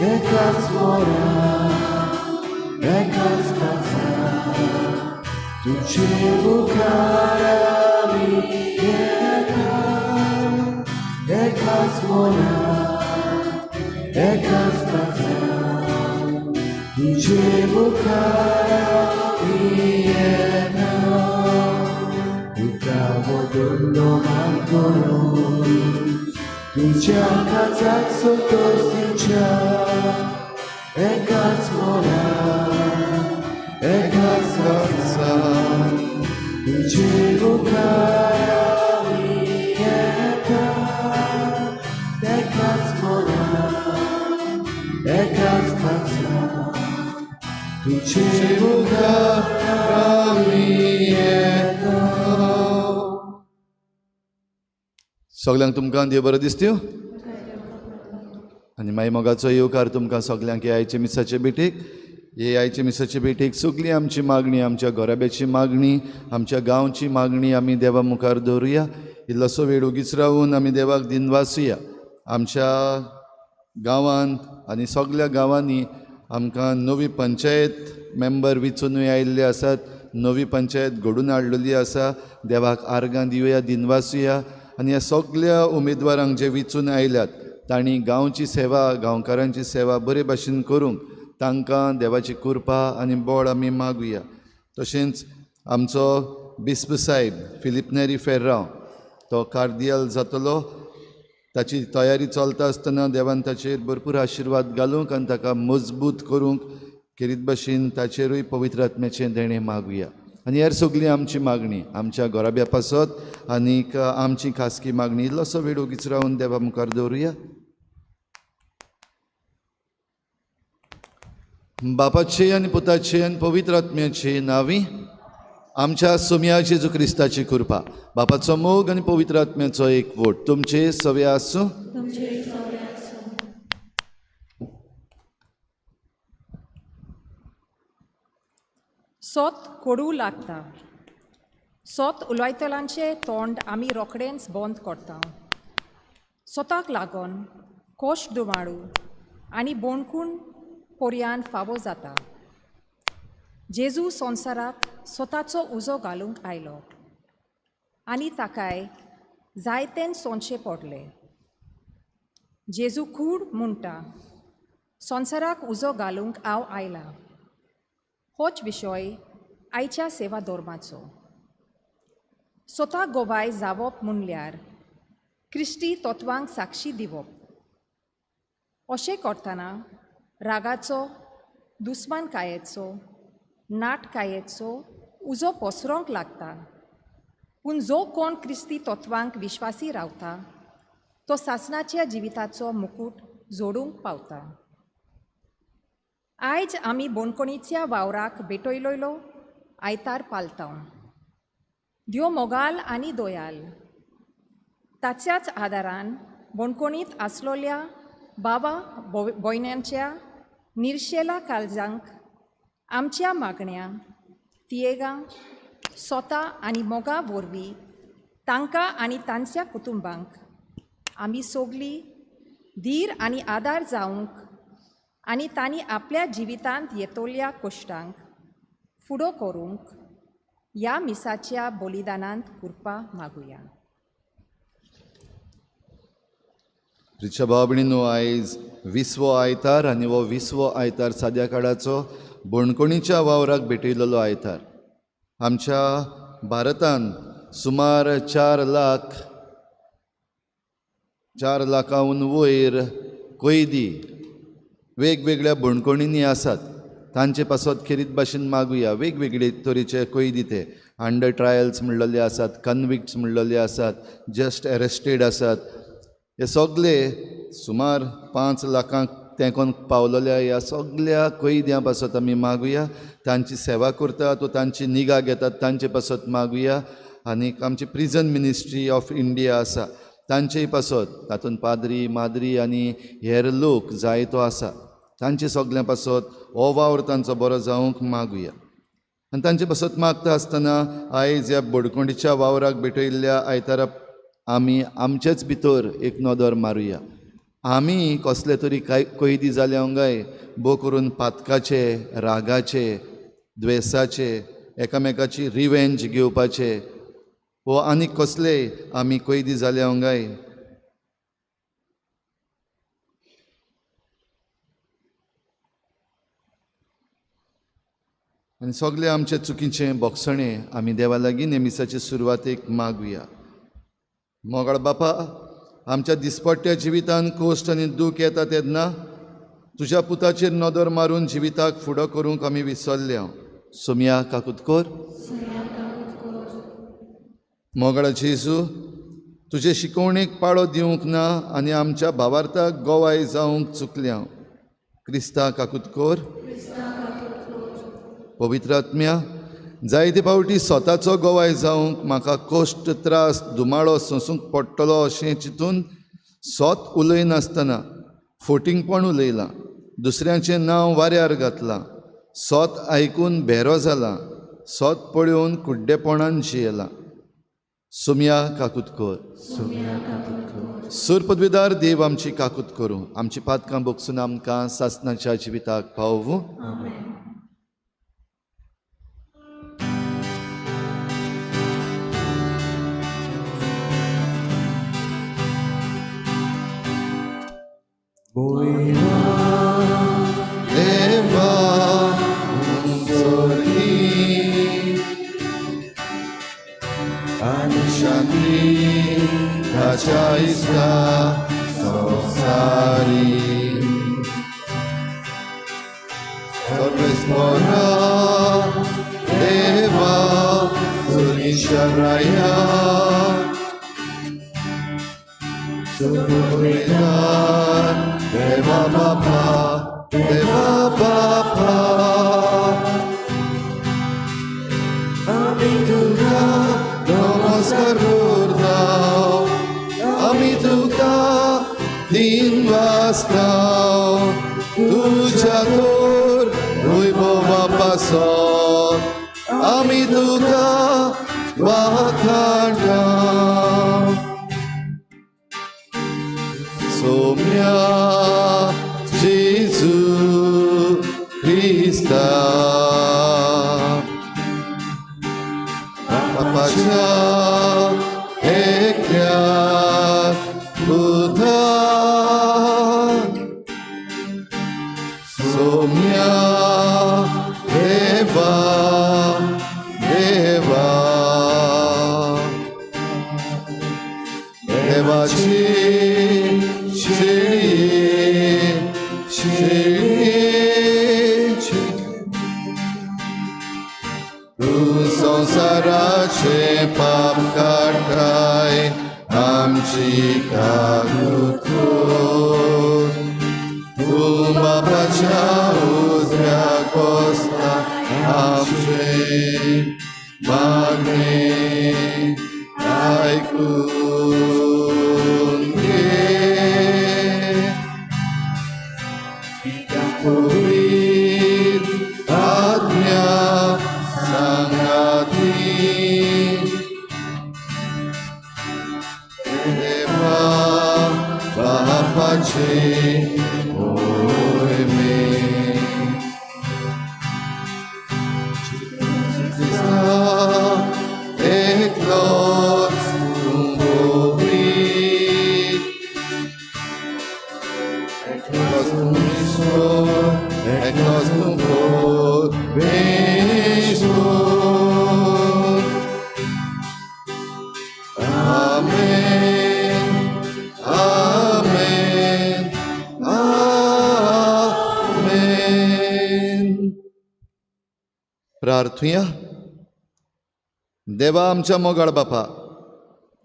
एकाच मोरा एकाच काचा तुझे मुखार आमी येता एकाच मोरा एकाच काचा तुझे मुखार आमी येता तुका वदल्लो मान करून तुझ्या काचाक सोतोस दिवच्या एकाच मोरा एकाच काचा तुझे मुखार आमी येता एकाच मोरा एकाच काचा तुझे मुखार आमी येता. सगल्यांक तुमकां देव बरें दिसत्यो आनी मागीर मोगाचो येवकार तुमकां सगल्यांक हे आयचे मिसाचे भेटेक. हे आयचे मिसाचे भेटेक सगळी आमची मागणी, आमच्या घराब्याची मागणी, आमच्या गांवची मागणी आमी देवा मुखार दवरुया. इल्लोसो वेळ ओगीच रावून आमी देवाक दिनवासुया. आमच्या गांवांत आनी सगल्या गांवांनी आमकां नवी पंचायत मेंबर विचूनय आयिल्ले आसात, नवी पंचायत घडून हाडलेली आसा. देवाक आर्गां दिवया, दिनवासुया. आनी ह्या सगल्या उमेदवारांक जे विचून आयल्यात तांणी गांवची सेवा, गांवकारांची सेवा बरे भाशेन करूंक तांकां देवाची कृपा आनी बळ आमी मागुया. तशेंच आमचो बिस्प साहेब फिलीप नेरी फेर्रांव तो कार्दियल जातलो, ताची तयारी चलता आसतना देवान ताचेर भरपूर आशिर्वाद घालूंक आनी ताका मजबूत करूंक खेरीत भाशेन ताचेरूय पवित्र आत्म्याचें देणें मागुया. आनी हेर सगळी आमची मागणी आमच्या घराब्या पासत आनीक आमची खासगी मागणी इल्लोसो वेळ ओगीच रावन देवा मुखार दवरुया. बापाचे आनी पुताचे आनी पवित्र आत्म्याचे नांवी आमच्या सोम्या जेजू क्रिस्ताची कृपा, बापाचो मोग आनी पवित्र आत्म्याचो एकवट तुमचे सवे आसूं. सोत कोडू लागता, सोत उलयतल्यांचें तोंड आमी रोखडेंच बंद करता. सोताक लागून कोश दुमाळू आनी बोणकूण पोरयान फावो जाता. जेजू संवसाराक स्वताचो उजो घालूंक आयलो आनी ताकाय जायतेन सोंचें पडलें. जेजू कूड म्हणटा, संवसाराक उजो घालूंक हांव आयलां. होच विशय आयच्या सेवा धर्माचो. स्वता गोवाय जावप म्हणल्यार क्रिस्ती तत्वांक साक्षी दिवप. अशें करतना रागाचो, दुस्मानकायेचो, नाटकायेचो उजो पसरोंक लागता. पूण जो कोण क्रिस्ती तत्वांक विश्वासी रावता तो सासणाच्या जिविताचो मुकूट जोडूंक पावता. आयज आमी बोणकोणीच्या वावराक भेटयलोलो आयतार पालता. देव मोगाल आनी दोयाल ताच्याच आदारान बोणकोणीत आसलोल्या बाबा भयण्यांच्या निर्शेला काळजांक आमच्या मागण्या, तियेगां, सोता आनी मोगा वरवीं तांकां आनी तांच्या कुटुंबांक आमी सगलीं धीर आनी आदार जावंक आनी तांणी आपल्या जिवितांत येतल्या कश्टांक फुडो करूंक ह्या मिसाच्या बलिदानांत कृपा मागुया. रिक्षा भाव भयणींनो, आयज विसवो आयतार आनी हो विसवो आयतार साद्या काळाचो बोणकोणीच्या वावराक भेटयलेलो आयतार. आमच्या भारतांत सुमार 4 लाखांहून वयर कैदी वेगवेगळ्या बोणकोणींनी आसात. तांचे पासत खेरीत भाशेन मागुया. वेगवेगळे तरेचे कैदी ते अंडर ट्रायल्स म्हणलेले आसात, कन्विक्ट्स म्हणलेले आसात, जस्ट अरेस्टेड आसात. हे सगळे सुमार 5 लाखांक तेंकोन पावलेल्या ह्या सगळ्या कैद्यां पासत आमी मागुया. तांची सेवा करतात वा तांची निगा घेतात तांचे पासत मागुया. आनीक आमची प्रिजन मिनिस्ट्री ऑफ इंडिया आसा तांचेय पासत, तातूंत पाद्री, माद्री आनी हेर लोक जायतो आसा, तांचे सगळ्यां पासत हो वावर तांचो बरो जावंक मागुया. आनी तांचे पासत मागता आसतना आयज ह्या बोडकोंडीच्या वावराक भेटयल्ल्या आयतारा आमी आमचेच भितर एक नदर मारुया. आमी कसले तरी काय कैदी जाल्या काय भो करून पातकाचे, रागाचे, द्वेसाचे, एकामेकाची रिवेंज घेवपाचे वो आनी कसले आमी कैदी जाल्या काय। आनी सगळे आमचे चुकीचे बोगसणे आमी देवा लागीं नेमिसाचे सुरवातेक मागुया। मोगाळ बापा, आमच्या दिसपट्ट्या जिवितान कोश्ट आनी दूख येता तेन्ना तुज्या पुताचेर नदर मारून जिविताक फुडो करूंक आमी विसरल्या। सोमया काकूत कर। मोगाळ जेजू, तुजे शिकवणेक पाळो दिवंक ना आनी आमच्या भावार्थाक गोवाय जावंक चुकल्या। क्रिस्ता काकूत कर। पवित्र आत्म्या, जायते फावटी स्वताचो गोवाय जावंक म्हाका कश्ट, त्रास, धुमाळो सोंसूंक पडटलो अशें चिंतून स्वत उलयनासतना फोटिंगपण उलयलां, दुसऱ्यांचें नांव वाऱ्यार घातलां, स्वत आयकून भेरो जाला, स्वत पळोवन कुड्डेपणान जियेलां। सोमया काकूत कर। सूर पदवीदार देव आमची काकूत करूं, आमची पातकां बोगसून आमकां सासनाच्या जिविताक पावूं। देवा उंचोली आनी शांती ताच्या इस्ता संवसारी सर्वेस्परा देवा सुरीच्या राया सुपुरीदार देवा बापा, देवा बापा, आमी तुका नमस्कार करताव, आमी तुका दिन वाचताव, तुज्या तोर वैभवा पासत आमी तुका वाखाणटाव। सोम्या जेजू क्रिस्ता बापाच्या एकल्या पुता, सोम्या देवा देवा देवाची तूं संवसाराचे पाप काडटाय, आमची काकूत कर। तूं बापाच्या उजव्या कोसता आमचे मागणें आयकून घे। पवित्र आत्म्या सांगाती देवा बापाचे ओयमे क्रिस्ता एकलोच तूं पवित्र, एकलोच तूं ईश्वर, एकलोच तूं परमेश्वर। आमेन, आमेन, आमेन। प्रार्थुया। देवा आमच्या मोगाळ बापा,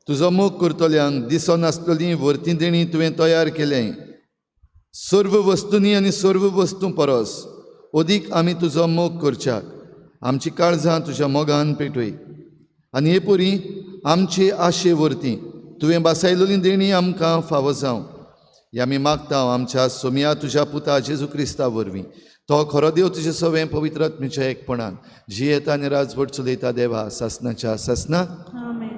तुजो मोग करतल्यांक दिसनासलेली वर्ती देणी तुवें तयार केलें। सर्व वस्तूंनी आनी सर्व वस्तूं परस अदीक आमी तुजो मोग करच्याक आमची काळजां तुज्या मोगान पेटय आनी हे परी आमचे आशे वरती तुवें बासायलेली देणी आमकां फावो जावं हे आमी मागता आमच्या सोमया तुज्या पुता जेजू क्रिस्ता वरवीं। तो खरो देव तुजे सवें पवित्र आत्म्याच्या एकपणान जियेता आनी राजवट चलयता देवा सासनाच्या सासना। आमेन।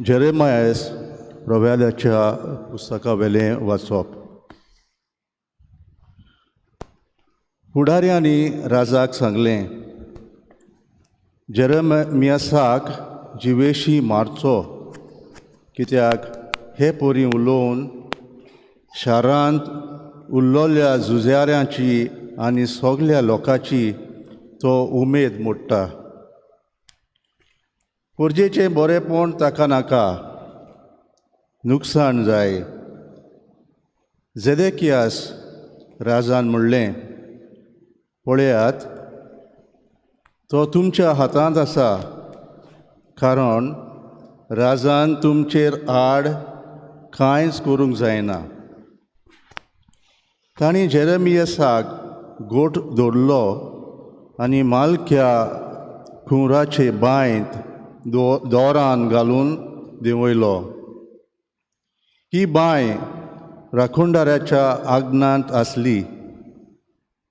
जेरेमायस रव्याल्याच्या पुस्तकावेलें वाचप. फुडाऱ्यांनी राजाक सांगलें, जेरेमियासाक जिवेशी मारचो, कित्याक हे पोरी उलोवन शारांत उल्लोल्या झुजाऱ्यांची आनी सगल्या लोकांची तो उमेद मोडटा. पोरजेचें बरेंपण ताका नाका, नुकसाण जाय. जेदेकियास राजान म्हणलें, पळयात, तो तुमच्या हातांत आसा, कारण राजान तुमचेर आड कांयच करूंक जायना. तांणी जेरेमियसाक गोठ दवरलो आनी मालक्या कुंवराचे बांयत दोरान घालून देंवयलो. ही बांय राखणदाराच्या आंगणांत आसली.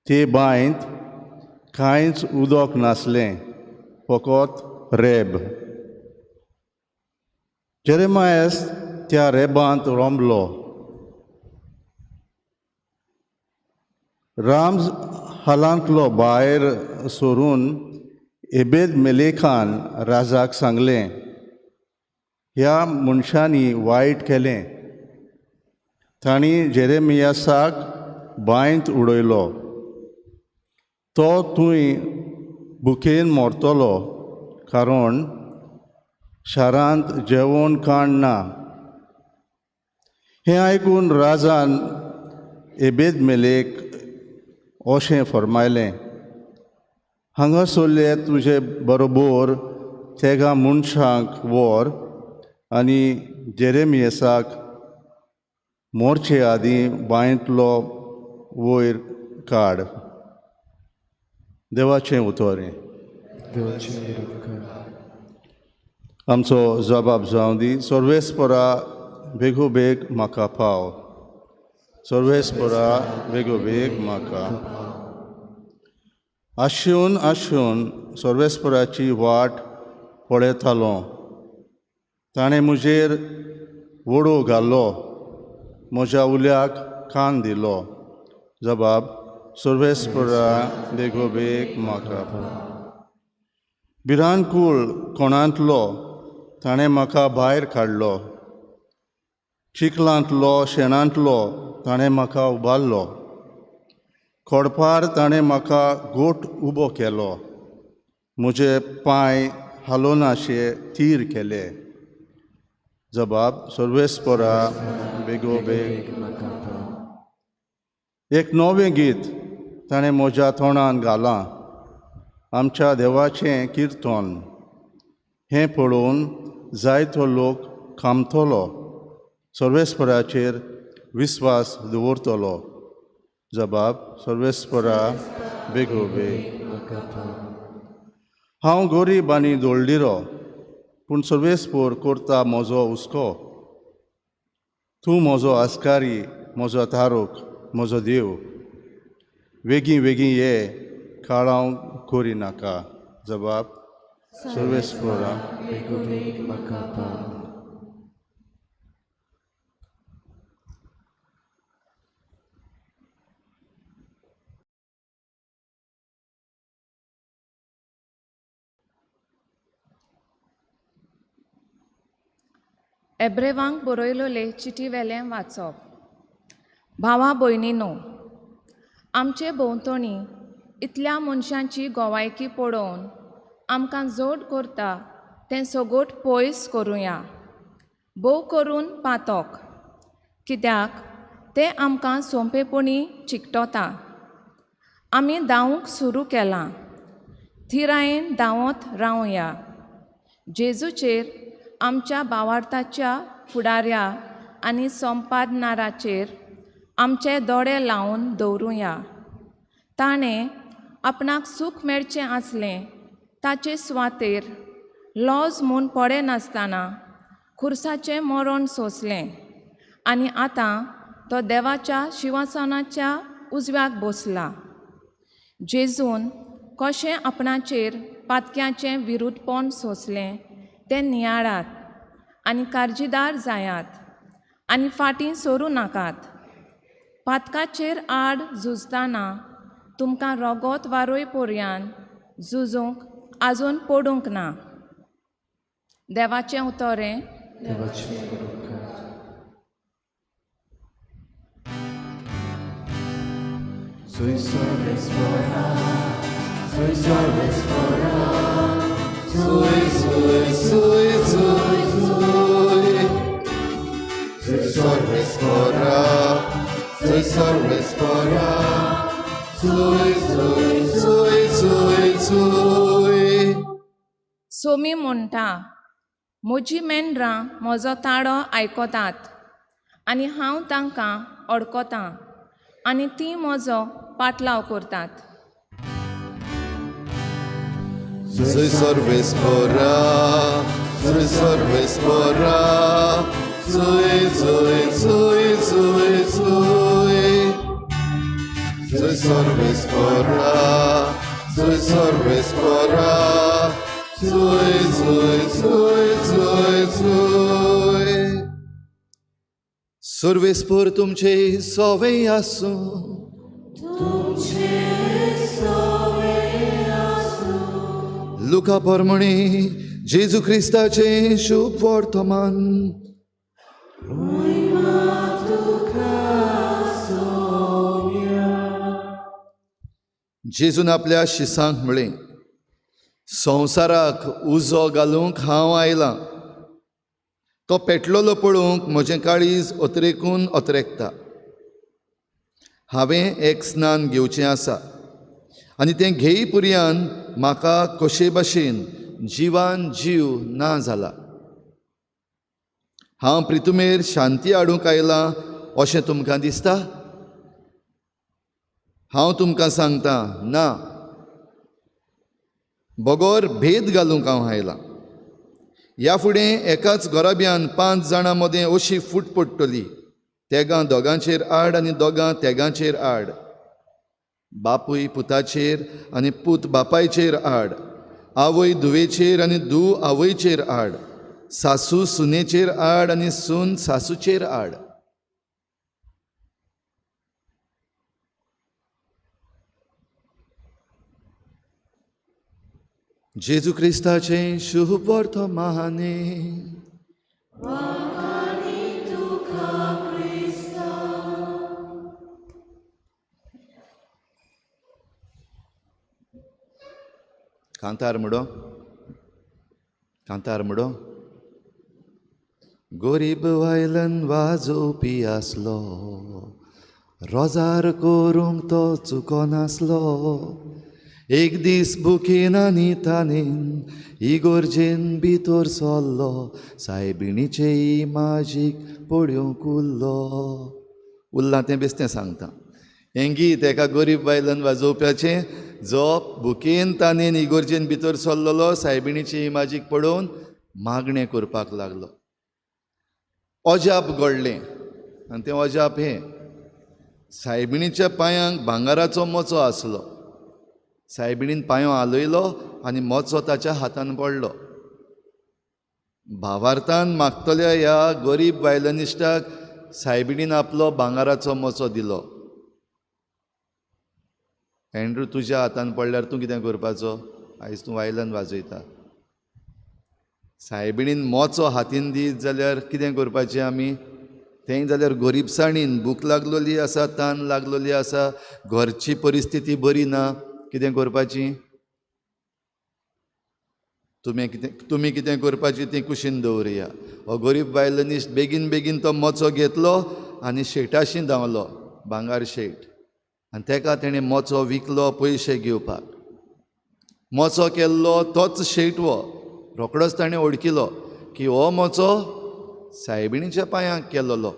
ते बांयत कांयच उदक नासलें, फकत रेब. जेरेमायस त्या रेबांत रोमलो. राम हालांतलो भायर सरून एबेद मेलेखान राजाक सांगलें, ह्या मनशांनी वायट केलें. तांणी जेरेमियासाक बांयत उडयलो. तो थंय भुकेन मरतलो, कारण शारांत जेवण खाण ना. हें आयकून राजान एबेद मेलेक अशें फर्मायलें, हांगासरले तुजे बरोबर तेगा मनशांक व्हर आनी जेरेमियसाक मोरचे आदीं बांयतलो वयर काड. देवाचें उतर हें. आमचो जबाब जावं दी. सर्वेस्परा बेगोबेग म्हाका पाव, सर्वेस्परा बेगोबेग म्हाका. आशेवन आशेवन सर्वेस्पराची वाट पळयतालो. ताणें म्हजेर वडो घालो, म्हज्या उल्याक कान दिलो. जबाब सर्वेस्परा बेगोबेग म्हाका. भिरांकूळ कोणांतलो ताणें म्हाका भायर काडलो, चिखलांतलो शेणांतलो ताणें म्हाका उबारलो. खडपार ताणें म्हाका गोठ उबो केलो, म्हजे पांय हालोनाशे तीर केले. जबाब सर्वेस्परा बेगोबेग. एक नवें गीत ताणें म्हज्या तोंडान घालां, आमच्या देवाचें किर्तन. हें पळोवन जायतो लोक खामतलो, सर्वेस्पराचेर विस्वास दवरतलो. जबाब सर्वेस्परा बेगोबेग. हांव गरीब आनी दोळदिरो, पूण सर्वेस्पर करता म्हजो हुस्को. तूं म्हजो आस्कारी, म्हजो तारूक, म्हजो देव. वेगीं वेगीं ये, काळांव करी नाका. जबाब सर्वेस्परा बेगोबेग म्हाका पाव. एब्रेवांक बरयलोले चिटी वेलें वाचप. भावा भयणीनो, आमचे भोंवतणी इतल्या मनशांची गोवायकी पळोवन आमकां जोड करता तें सगोट पयस करुया, भोव करून पातोक, कित्याक तें आमकां सोंपेपणी चिकटोता. आमी धांवूंक सुरू केलां, थिरायेन धांवत रावया. जेजूचेर, आमच्या भावार्थाच्या फुडाऱ्या आनी संपादनाराचेर आमचे दोळे लावन दवरुया. ताणें आपणाक सूख मेळचें आसलें ताचे सुवातेर लॉज म्हूण पडनासतना खुर्साचें मरण सोंसलें आनी आतां तो देवाच्या शिवासनाच्या उजव्याक बसला. जेजून कशें आपणाचेर पातक्याचें विरुद्धपण सोंसलें तें नियाळात आनी कारजीदार जायात आनी फाटीं सरूं नाकात. पातकाचेर आड झुजतना तुमकां रोगोत वारोय पोरयान झुजूंक आजून पडूंक ना. देवाचें उतर हें. सोमी म्हणटा, म्हजी मेंढरां म्हजो ताळो आयकतात आनी हांव तांकां अडकतां आनी तीं म्हजो पाटलाव करतात. सर्वेस्पर तुमचे सोवे आसूं. लुका परमणी जेजू क्रिस्ताचें शुभ वर्तमान. जेजून आपल्या शिसांक म्हळें, संवसाराक उजो घालूंक हांव आयलां, तो पेटलोलो पळोवंक म्हजें काळीज अत्रेकून अत्रेकता. हांवें एक स्नान घेवचें आसा आनी तें घेई पुरयान म्हाका कशे भाशेन जिवान जीव ना जाला. हांव प्रितुमेर शांती हाडूंक आयलां अशें तुमकां दिसता? हांव तुमकां सांगता, ना, बगोर भेद घालूंक हांव आयलां. ह्या फुडें एकाच घराब्यान 5 जाणां मदें अशी फूट पडटली, तेगां दोगांचेर आड आनी दोगां तेगांचेर आड, बापूय पुताचेर आनी पूत बापायचेर आड, आवय धुवेचेर आनी धूव आवयचेर आड, सासू सुनेचेर आड आनी सून सासूचेर आड. जेजू क्रिस्ताचें शुभ वर्तमान. कांतार मुडो, कांतार मुडो. गोरीब वायलन वाजोवपी आसलो, रोजार करूंक तो चुकोनासलो. एक दीस बुकेन आनी तानेन इगोर्जेन भितर सरलो, सायबिणीचे इमाजीक पळोवंक उरलो. उरलां तें बेश्टें सांगता. हें गीत एका गरीब बायलान वाजोवप्याचें, जो बुकेन तानेन इगोर्जेन भितर सरलेलो, सायबिणीचे इमाजीक पळोवन मागणें करपाक लागलो. अजाप घडलें आनी तें अजाप हें, सायबिणीच्या पांयांक भांगराचो मोचो आसलो. सायबिणीन पांयो हालयलो आनी मोचो ताच्या हातान पडलो. भावार्थान मागतल्या ह्या गरीब बायलनिश्टाक सायबिणीन आपलो भांगराचो मोचो दिलो. एंड्रू, तुज्या हातान पडल्यार तूं कितें करपाचो? आयज तूं वायलन वाजयता. सायबिणीन मोचो हातीन दीत जाल्यार कितें करपाचें आमी? तें जाल्यार गरिबसाणीन भूक लागलोली आसा, तान लागलोली आसा, घरची परिस्थिती बरी ना, कितें करपाची? तुमी कितें करपाची तें कुशीन दवरुया. हो गरीब बायलनीस बेगीन बेगीन तो मोचो घेतलो आनी शेटाशी धांवलो, भांगार शेट, आनी तेका तेणें मोचो विकलो पयशे घेवपाक. मोचो केल्लो तोच शेट हो, रोकडोच ताणें वळखिलो की हो मोचो सायबिणीच्या पांयांक केल्लो,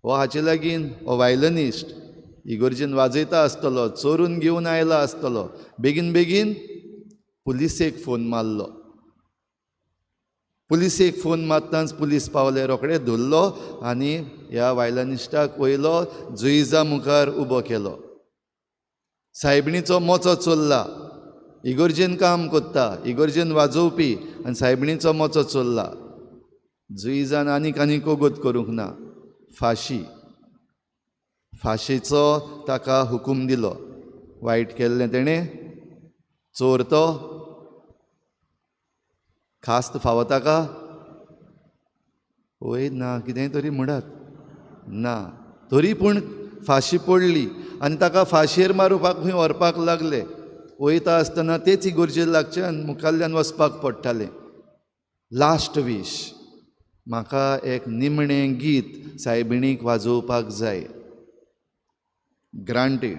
हो हाचे लागीं हो वायलनिस्ट इगोर्जेन वाजयता आसतलो, चोरून घेवन आयला आसतलो. बेगीन बेगीन पुलिसेक फोन मारलो. पुलिसेक फोन मारताच पुलीस पावले, रोखडे धरलो आनी ह्या वायलनिस्टाक वयलो जुईजा मुखार उबो केलो. सायबिणीचो मोचो चोरला, इगोर्जेन काम करता, इगोर्जेन वाजोवपी आनी सायबिणीचो मोचो चोरला. जुईजान आनीक आनीक वगत करूंक ना, फाशी, फाशीचो ताका हुकूम दिलो. वायट केल्लें तेणें, चोर तो, खास्त फावो ताका, वय ना कितेंय तरी म्हणत ना, तरी पूण फाशी पडली आनी ताका फाशेर मारपाक खंय व्हरपाक लागले. वयता आसतना तेच इगर्जेर लागच्यान मुखाल्ल्यान वचपाक पडटालें. लास्ट वीश, म्हाका एक निमणें गीत सायबिणीक वाजोवपाक जाय. ग्रांटेड.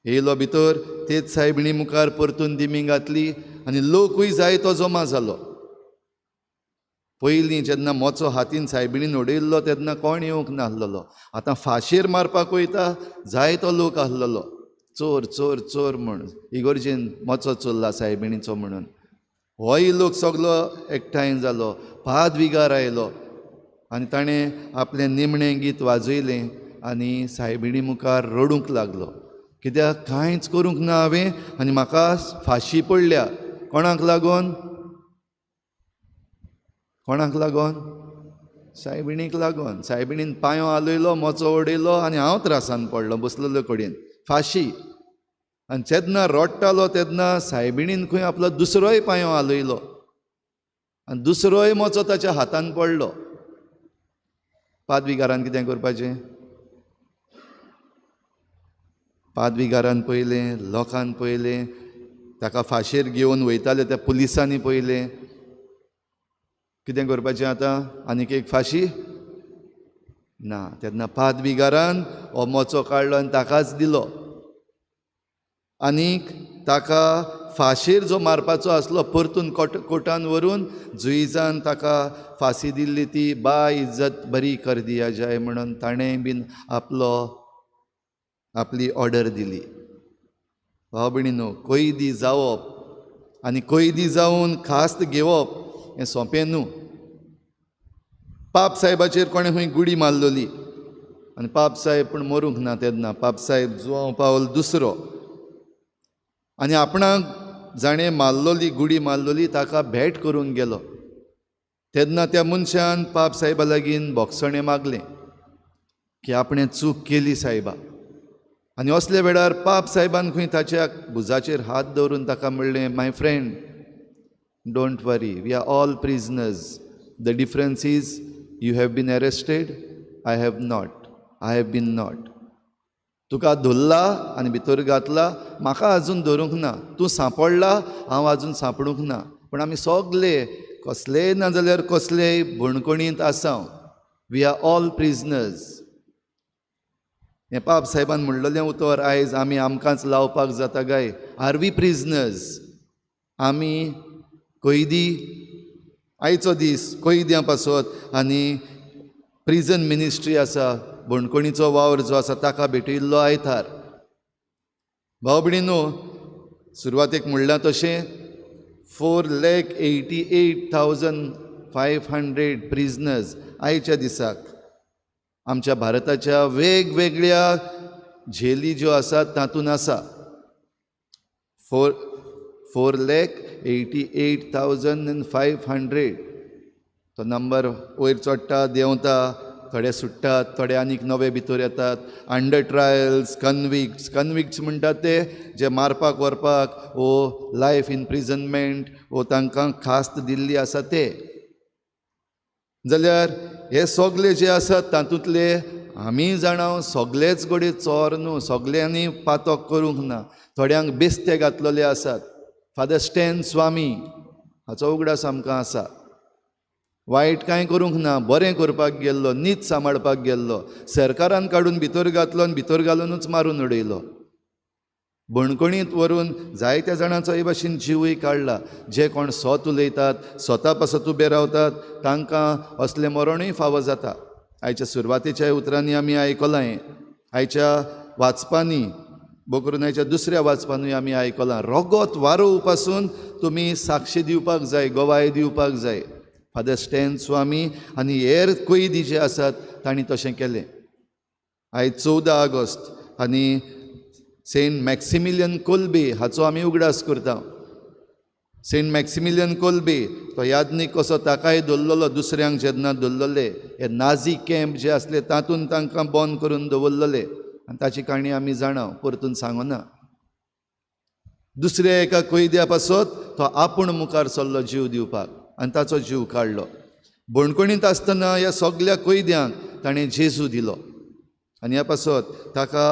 येयलो भितर, तेच सायबिणी मुखार परतून दिमी घातली आनी लोकूय जाय तो जमा जालो. पयलीं जेन्ना मोचो हातीन सायबिणीन उडयल्लो तेन्ना कोण येवंक नासलेलो, आतां फाशेर मारपाक वयता जाय तो लोक आसलेलो. चोर चोर चोर म्हूण इगर्जेन मोचो चोरला सायबिणीचो म्हणून. होय लोक सगलो एकठांय जालो, पादविगार आयलो आनी ताणें आपलें निमणें गीत वाजयलें आनी सायबिणी मुखार रडूंक लागलो. कित्याक कांयच करूंक ना हांवें आनी म्हाका फाशी पडल्या. कोणाक लागून? कोणाक लागून? सायबिणीक लागून. सायबिणीन पांयो हालयलो, मोचो उडयलो आनी हांव त्रासान पडलो बसलेलो कडेन, फाशी. आनी जेन्ना रडटालो तेन्ना सायबिणीन खंय आपलो दुसरोय पांयो हालयलो आनी दुसरोय मोचो ताच्या हातान पडलो. पादविगारान कितें करपाचें? पादविगारान पळयलें, लोकान पळयलें, ताका फाशेर घेवन वयताले त्या पुलिसांनी पळयलें. कितें करपाचें आतां? आनीक एक फाशी ना. तेन्ना पादविगारान हो मोचो काडलो आनी ताकाच दिलो. आनीक ताका फाशेर जो मारपाचो आसलो परतून कोर्टान व्हरून जुईजान ताका फांसी दिल्ली ती बा इज्जत बरी कर दिया जाय म्हणून ताणें बीन आपलो आपली ऑर्डर दिली. भाव भयणीनो, कैदी जावप आनी कैदी जावन खास्त घेवप हें सोंपें न्हू. पाप साहेबाचेर कोणें खंय गुडी मारलोली आनी पाप साहेब पूण मरूंक ना तेन्ना. पाप साहेब जुवांव पावल दुसरो आनी आपणाक जाणें मारलोली गुडी मारलोली ताका भेट करूंक गेलो. तेन्ना त्या मनशान पाप साहेबा लागीं भोगसणें मागलें की आपणें चूक केली साहेबा. आनी असल्या वेळार पाप साहेबान खंय ताच्या भुजाचेर हात दवरून ताका म्हणलें, my friend, don't worry, we are all prisoners. The difference is you have been arrested, I have not, I have been not. तुका धरला आनी भितर घातला, म्हाका आजून धरूंक ना. तूं सांपडला, हांव आजून सांपडूंक ना. पूण आमी सगले कसलेय ना जाल्यार कसलेय बणकणींत आसा. We are all prisoners. हें पाप साहेबान म्हणलेलें उतर आयज आमी आमकांच लावपाक जाता काय? Are we prisoners? आमी कैदी. आयचो दीस कैद्यां पासत आनी प्रिजन मिनिस्ट्री आसा, बणकणीचो वावर जो आसा ताका भेटयल्लो आयतार. भाव भयणीनो, सुरवातेक म्हणलां तशें 4,88,500 प्रिजनर्स आयच्या दिसाक आमच्या भारताच्या वेगवेगळ्या झेली ज्यो आसात तातूंत आसा. 4,88,500 तो नंबर वयर चडटा देंवता, थोडे सुट्टात, थोडे आनीक नवे भितर येतात. अंडर ट्रायल्स, कन्विक्ट्स, कन्विक्ट्स म्हणटात ते जे मारपाक व्हरपाक वो लायफ इनप्रिजनमेंट वो तांकां खास्त दिल्ली आसा ते. जाल्यार हे सगले जे आसात तातूंतले आमी जाणा सगलेच घडये चोर न्हू, सगल्यांनी पातक करूंक ना, थोड्यांक बेस्ते घातलेले आसात. फादर स्टॅन स्वामी हाचो उगडास आमकां आसा. वायट कांय करूंक ना, बरें करपाक गेल्लो, नीत सांबाळपाक गेल्लो, सरकारान काडून भितर घातलो आनी भितर घालुनूच मारून उडयलो. बणकणींत व्हरून जायत्या जाणांचो हे भाशेन जिवूय काडला. जे कोण स्वत उलयतात, स्वता पासत उबे रावतात, तांकां असलें मरणूय फावो जाता. आयच्या सुरवातेच्या उतरांनी आमी आयकलां हें, आयच्या वाचपांनी, बोकरून आयच्या दुसऱ्या वाचपानूय आमी आयकलां. रगत वारोव पासून तुमी साक्षी दिवपाक जाय, गवाय दिवपाक जाय. फादर स्टॅन स्वामी आनी हेर कैदी जे आसात तांणी तशें केलें. आयज 14 ऑगस्ट आनी सेंट मॅक्सिमिलियन कोल्बे हाचो आमी उगडास करता. सेंट मॅक्सिमिलियन कोल्बे तो यादनीक कसो ताकाय दवरलेलो, दुसऱ्यांक जेन्ना दवरलेले हे नाझी कॅम्प जे आसले तातूंत तांकां बंद करून दवरलेले आनी ताची काणी आमी जाणा, परतून सांगना. दुसऱ्या एका कैद्या पासत तो आपूण मुखार सरलो जीव दिवपाक आनी ताचो जीव काडलो. बणकणींत आसतना ह्या सगल्या कैद्यांक ताणें जेजू दिलो आनी ह्या पासत ताका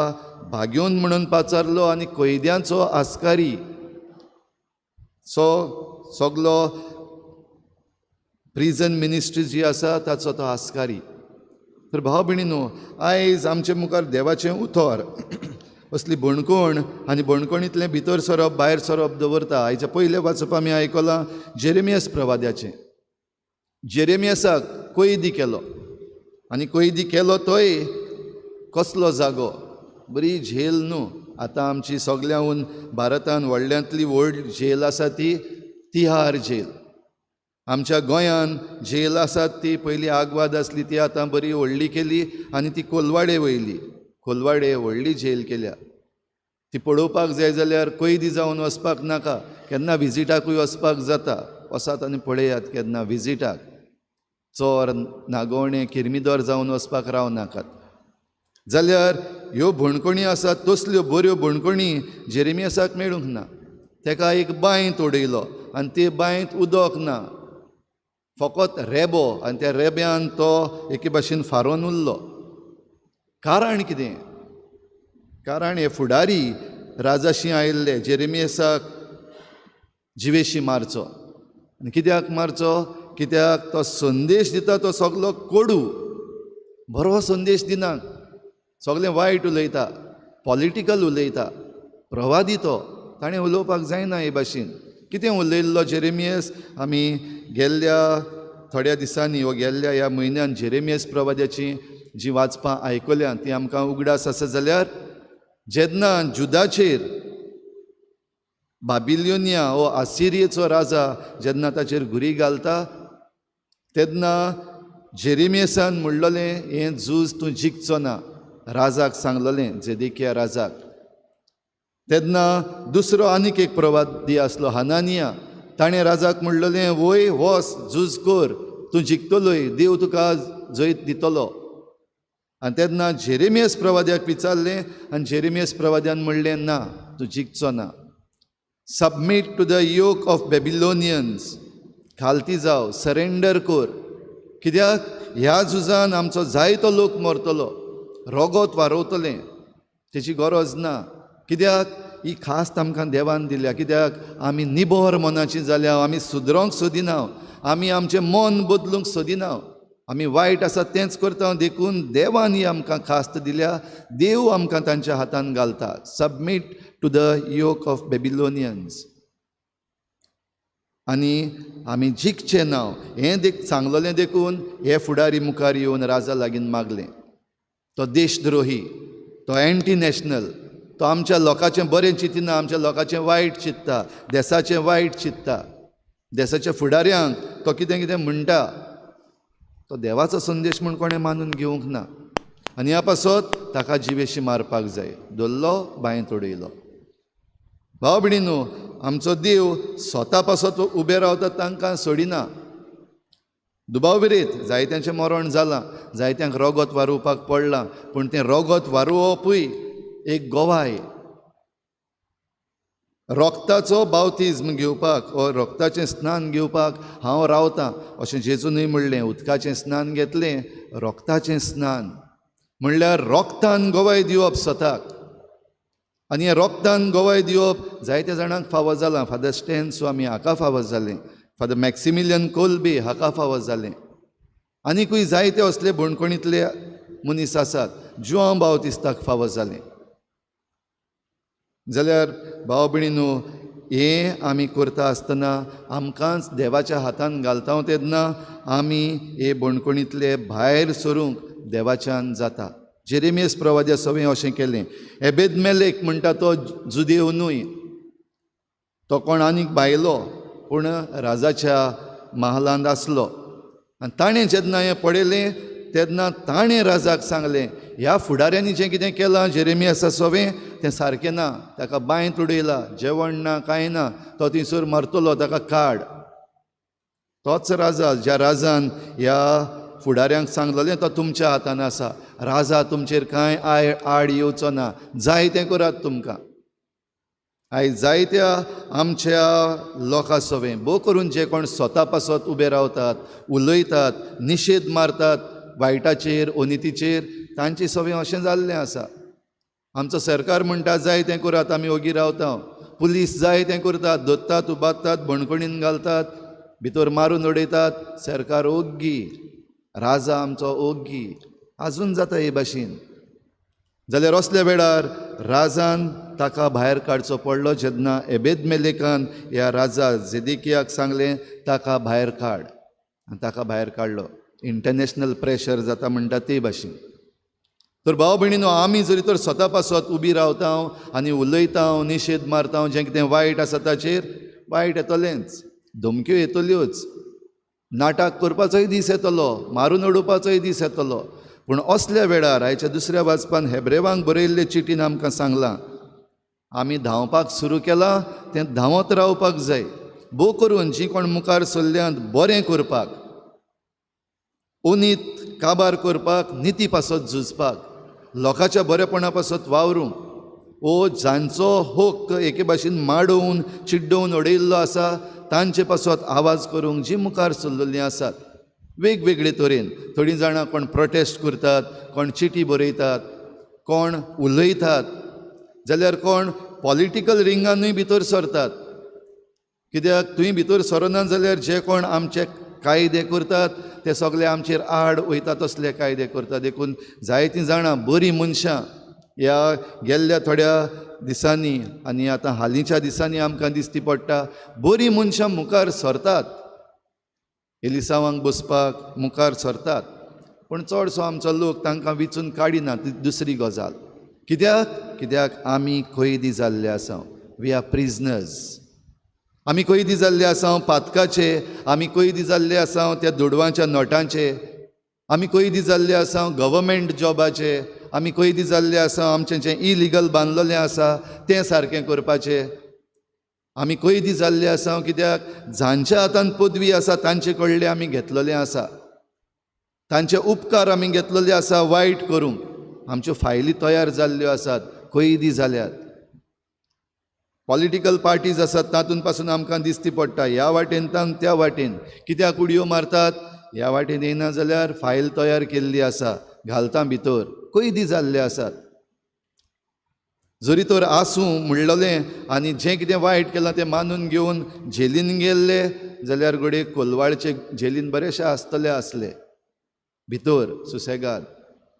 भाग्योन म्हणून पाचारलो आनी कैद्यांचो आस्कारी सो सगलो प्रिजन मिनिस्ट्री जी आसा ताचो तो आस्कारी. तर भाव भयणीनो, आयज आमचे मुखार देवाचें उतर असली बणकोण आनी बणकोणींतलें भितर सरप भायर सरप दवरता. आयच्या पयलें वाचप आमी आयकलां जेरेमियस प्रवाद्याचें. जेरेमियसाक कैदी केलो आनी कैदी केलो तोय कसलो जागो, बरी झेल न्हू. आतां आमची सगळ्याहून भारतान व्हडल्यांतली व्हड झेल आसा ती तिहार झेल. आमच्या गोंयान झेल आसा ती पयलीं आगवाद आसली, ती आतां बरी व्हडली केली आनी ती कोलवाडे वयली, कोलवाडे व्हडली झेल केल्या. ती पळोवपाक जाय जाल्यार कैदी जावन वचपाक नाका, केन्ना विजिटाकूय वचपाक जाता. वचात आनी पळयात केन्ना विजिटाक, चोर नागोवणे किर्मिदोर जावन वचपाक राव नाकात. जाल्यार ह्यो बणकणी आसात तसल्यो बऱ्यो बणकणी जेरेमियसाक मेळूंक ना. तेका एक बांयत उडयलो आनी ते बांयत उदक ना, फकत रेबो, आनी त्या रेब्यान तो एके भाशेन फारोन उरलो. कारण कितें? कारण हे फुडारी राजाशी आयिल्ले जेरेमियसाक जिवेशी मारचो. आनी कित्याक मारचो? कित्याक तो संदेश दिता तो सगलो कोडू, बरो संदेश दिना, सगळें वायट उलयता, पॉलिटिकल उलयता, प्रवादी तो, ताणें उलोवपाक जायना हे भाशेन. कितें उलयल्लो जेरेमियस? आमी गेल्ल्या थोड्या दिसांनी वा गेल्ल्या ह्या म्हयन्यान जेरेमियस प्रवाद्याची जी वाचपां आयकल्या ती आमकां उगडास आसा. जाल्यार जेन्ना जुदाचेर बाबिलोनिया हो आसिरियेचो राजा जेन्ना ताचेर घुरी घालता तेन्ना जेरेमियसान म्हणलेलें, हें झूज तूं जिखचो ना, राजाक सांगलेलें, जेदेकिया राजाक. तेन्ना दुसरो आनीक एक प्रवादी आसलो हनानिया, ताणें राजाक म्हणलेलें, वय वस झूज कर, तूं जिखतलोय, देव तुका जैत दितलो. आनी तेन्ना जेरेमियस प्रवाद्याक विचारलें आनी जेरेमियस प्रवाद्यान म्हणलें, ना, तूं जिखचो ना. Submit to the yoke of Babylonians, खालती जाव, सरेंडर कर. कित्याक ह्या झुजान आमचो जायतो लोक मरतलो, रोगोत वारोवतलें, तेची गरज ना. कित्याक ही खास्त आमकां देवान दिल्या. कित्याक आमी निबर मनाची जाल्या, आमी सुदरोंक सोदिना, आमी आमचें मन बदलूंक सोदिना, आमी वायट आसा तेंच करता. देखून देवान ही आमकां खास्त दिल्या, देव आमकां तांच्या हातान घालता. Submit to the yoke of Babylonians. आनी आमी जिखचें ना हें देख सांगलेलें. देखून हे फुडारी मुखार येवन राजा लागीं मागलें. तो देशद्रोही, तो एंटी नॅशनल, तो आमच्या लोकांचें बरें चिंतिना, आमच्या लोकांचें वायट चिंत्ता, देसाचें वायट चिंत्ता, देसाच्या फुडाऱ्यांक तो कितें कितें म्हणटा. तो देवाचो संदेश म्हूण कोणें मानून घेवंक ना आनी ह्या पासत ताका जिवेशी मारपाक जाय. धरलो, बांयत उडयलो. भाव भयणीनो, आमचो देव स्वता पासत उबे रावता, तांकां सोडिना. दुबाव विरेत जायत्यांचें मरण जालां, जायत्यांक रोगत वारोवपाक पडलां, पूण तें रोगत वारोवपूय एक गोवाय. रोगताचो बावतिज्म घेवपाक वा रोगताचें स्नान घेवपाक हांव रावतां अशें जेजूनय म्हणलें. उदकाचें स्नान घेतलें, रोगताचें स्नान म्हणल्यार रोगतान गोवाय दिवप स्वताक. आनी हें रोगतान गोवाय दिवप जायत्या जाणांक फावो जालां. फादर स्टॅन स्वामी हाका फावो जालें, फादर मॅक्सिमिलियन कोल्बे हाका फावो जालें, आनीकूय जायते असले बणकणींतले मनीस आसात. जुआंव बावतिस्ताक फावो जालें. जाल्यार भाव भयणीनो, हें आमी करता आसतना आमकांच देवाच्या हातान घालता तेन्ना आमी हे बणकणींतले भायर सरूंक देवाच्यान जाता. जेरेमियस प्रवाद्या सवें अशें केलें. एबेद मेलेक म्हणटा तो जुदेव न्हय, तो कोण आनीक भायलो, पूण राजाच्या महालांत आसलो. आनी ताणें जेन्ना हें पळयलें तेन्ना ताणें राजाक सांगलें, ह्या फुडाऱ्यांनी जें कितें केलां जेरेमियासा सोवें तें सारकें ना, ताका बांयत उडयला, जेवण ना कांय ना, तो थंयसर मरतलो, ताका काड. तोच राजा ज्या राजान ह्या फुडाऱ्यांक सांगलेलें तो तुमच्या हातान आसा, राजा तुमचेर कांय आड येवचो ना, जाय तें करात तुमकां. आयज जायत्या आमच्या लोकां सवें भोव करून जे कोण स्वता पासत उबे रावतात, उलयतात, निशेध मारतात वायटाचेर, अनितीचेर, तांचे सवें अशें जाल्लें आसा. आमचो सरकार म्हणटा जाय तें करात, आमी ओगी रावता. पुलीस जाय तें करतात, धरतात, उबारतात, बणकणीन घालतात, भितर मारून उडयतात. सरकार ओग्गी, राजा आमचो ओग्गी. आजून जाता हे भाशेन. जाल्यार असल्या वेळार राजान ताका भायर काडचो पडलो. जेन्ना एबेदमेलेकान ह्या राजा जेदिकियाक सांगलें ताका भायर काड, आनी ताका भायर काडलो. इंटरनॅशनल प्रेशर जाता म्हणटा ते भाशेन. तर भाव भयणीनो, आमी जरी तर स्वता पासत उबी रावता आनी उलयता, निशेध मारता, जें कितें वायट आसा ताचेर, वायट येतलेंच, धमक्यो येतल्योच, नाटक करपाचोय दीस येतलो, मारून उडोवपाचोय दीस येतलो. पूण असल्या वेळार आयच्या दुसऱ्या वाचपान हेब्रेवांक बरयल्ले चिटीन आमकां सांगलां, आमी धांवपाक सुरू केलां तें धांवत रावपाक जाय. भोव करून जीं कोण मुखार सरल्यांत बरें करपाक, अनीत काबार करपाक, निती पासत झुजपाक, लोकांच्या बरेपणा पासत वावरूंक, ओ जांचो हक्क एके भाशेन माडोवन चिड्डोवन उडयल्लो आसा तांचे पासत आवाज करूंक जीं मुखार सरलेलीं आसात वेगवेगळे तरेन. थोडीं जाणां कोण प्रोटेस्ट करतात, कोण चिटी बरयतात, कोण उलयतात, जाल्यार कोण पॉलिटिकल रिंगानूय भितर सरतात. कित्याक थंय भितर सरना जाल्यार जे कोण आमचे कायदे करतात ते सगळे आमचेर आड वयता तसले कायदे करतात. देखून जायतीं जाणां बरीं मनशां ह्या गेल्ल्या थोड्या दिसांनी आनी आतां हालींच्या दिसांनी आमकां दिसती पडटा, बरीं मनशां मुखार सरतात, एलिसांवांक बसपाक मुखार सरतात. पूण चडसो आमचो लोक तांकां विचून काडिना. ती दुसरी गजाल. कित्याक? कित्याक आमी कैदी जाल्ले आसा. We are prisoners. आमी कैदी जाल्ले आसा पातकाचे, आमी कैदी जाल्ले आसा त्या दुडवांच्या नोटांचे, आमी कैदी जाल्ले आसा गव्हर्मेंट जॉबाचे, आमी कैदी जाल्ले आसा आमचें जें इलिगल बांदलेलें आसा तें सारकें करपाचें. आमी कैदी जाल्ले आसा कित्याक जांच्या हातान पदवी आसा तांचे कडले आमी घेतलेले आसा, तांचे उपकार आमी घेतलेले आसा वायट करूंक. आमच्यो फायली तयार जाल्ल्यो आसात, कैदी जाल्यात. पॉलिटिकल पार्टीज आसात तातूंत पासून आमकां दिसती पडटा ह्या वाटेन तान त्या वाटेन. कित्याक उडयो मारतात? ह्या वाटेन येना जाल्यार फायल तयार केल्ली आसा, घालता भितर, कैदी जाल्ले आसात. जरी तर आसूं म्हणलेलें आनी जें कितें वायट केलां तें मानून घेवन झेलीन गेल्ले जाल्यार घडये कोलवाळचे झेलीन बरेशे आसतले आसले भितर, सुसेगाद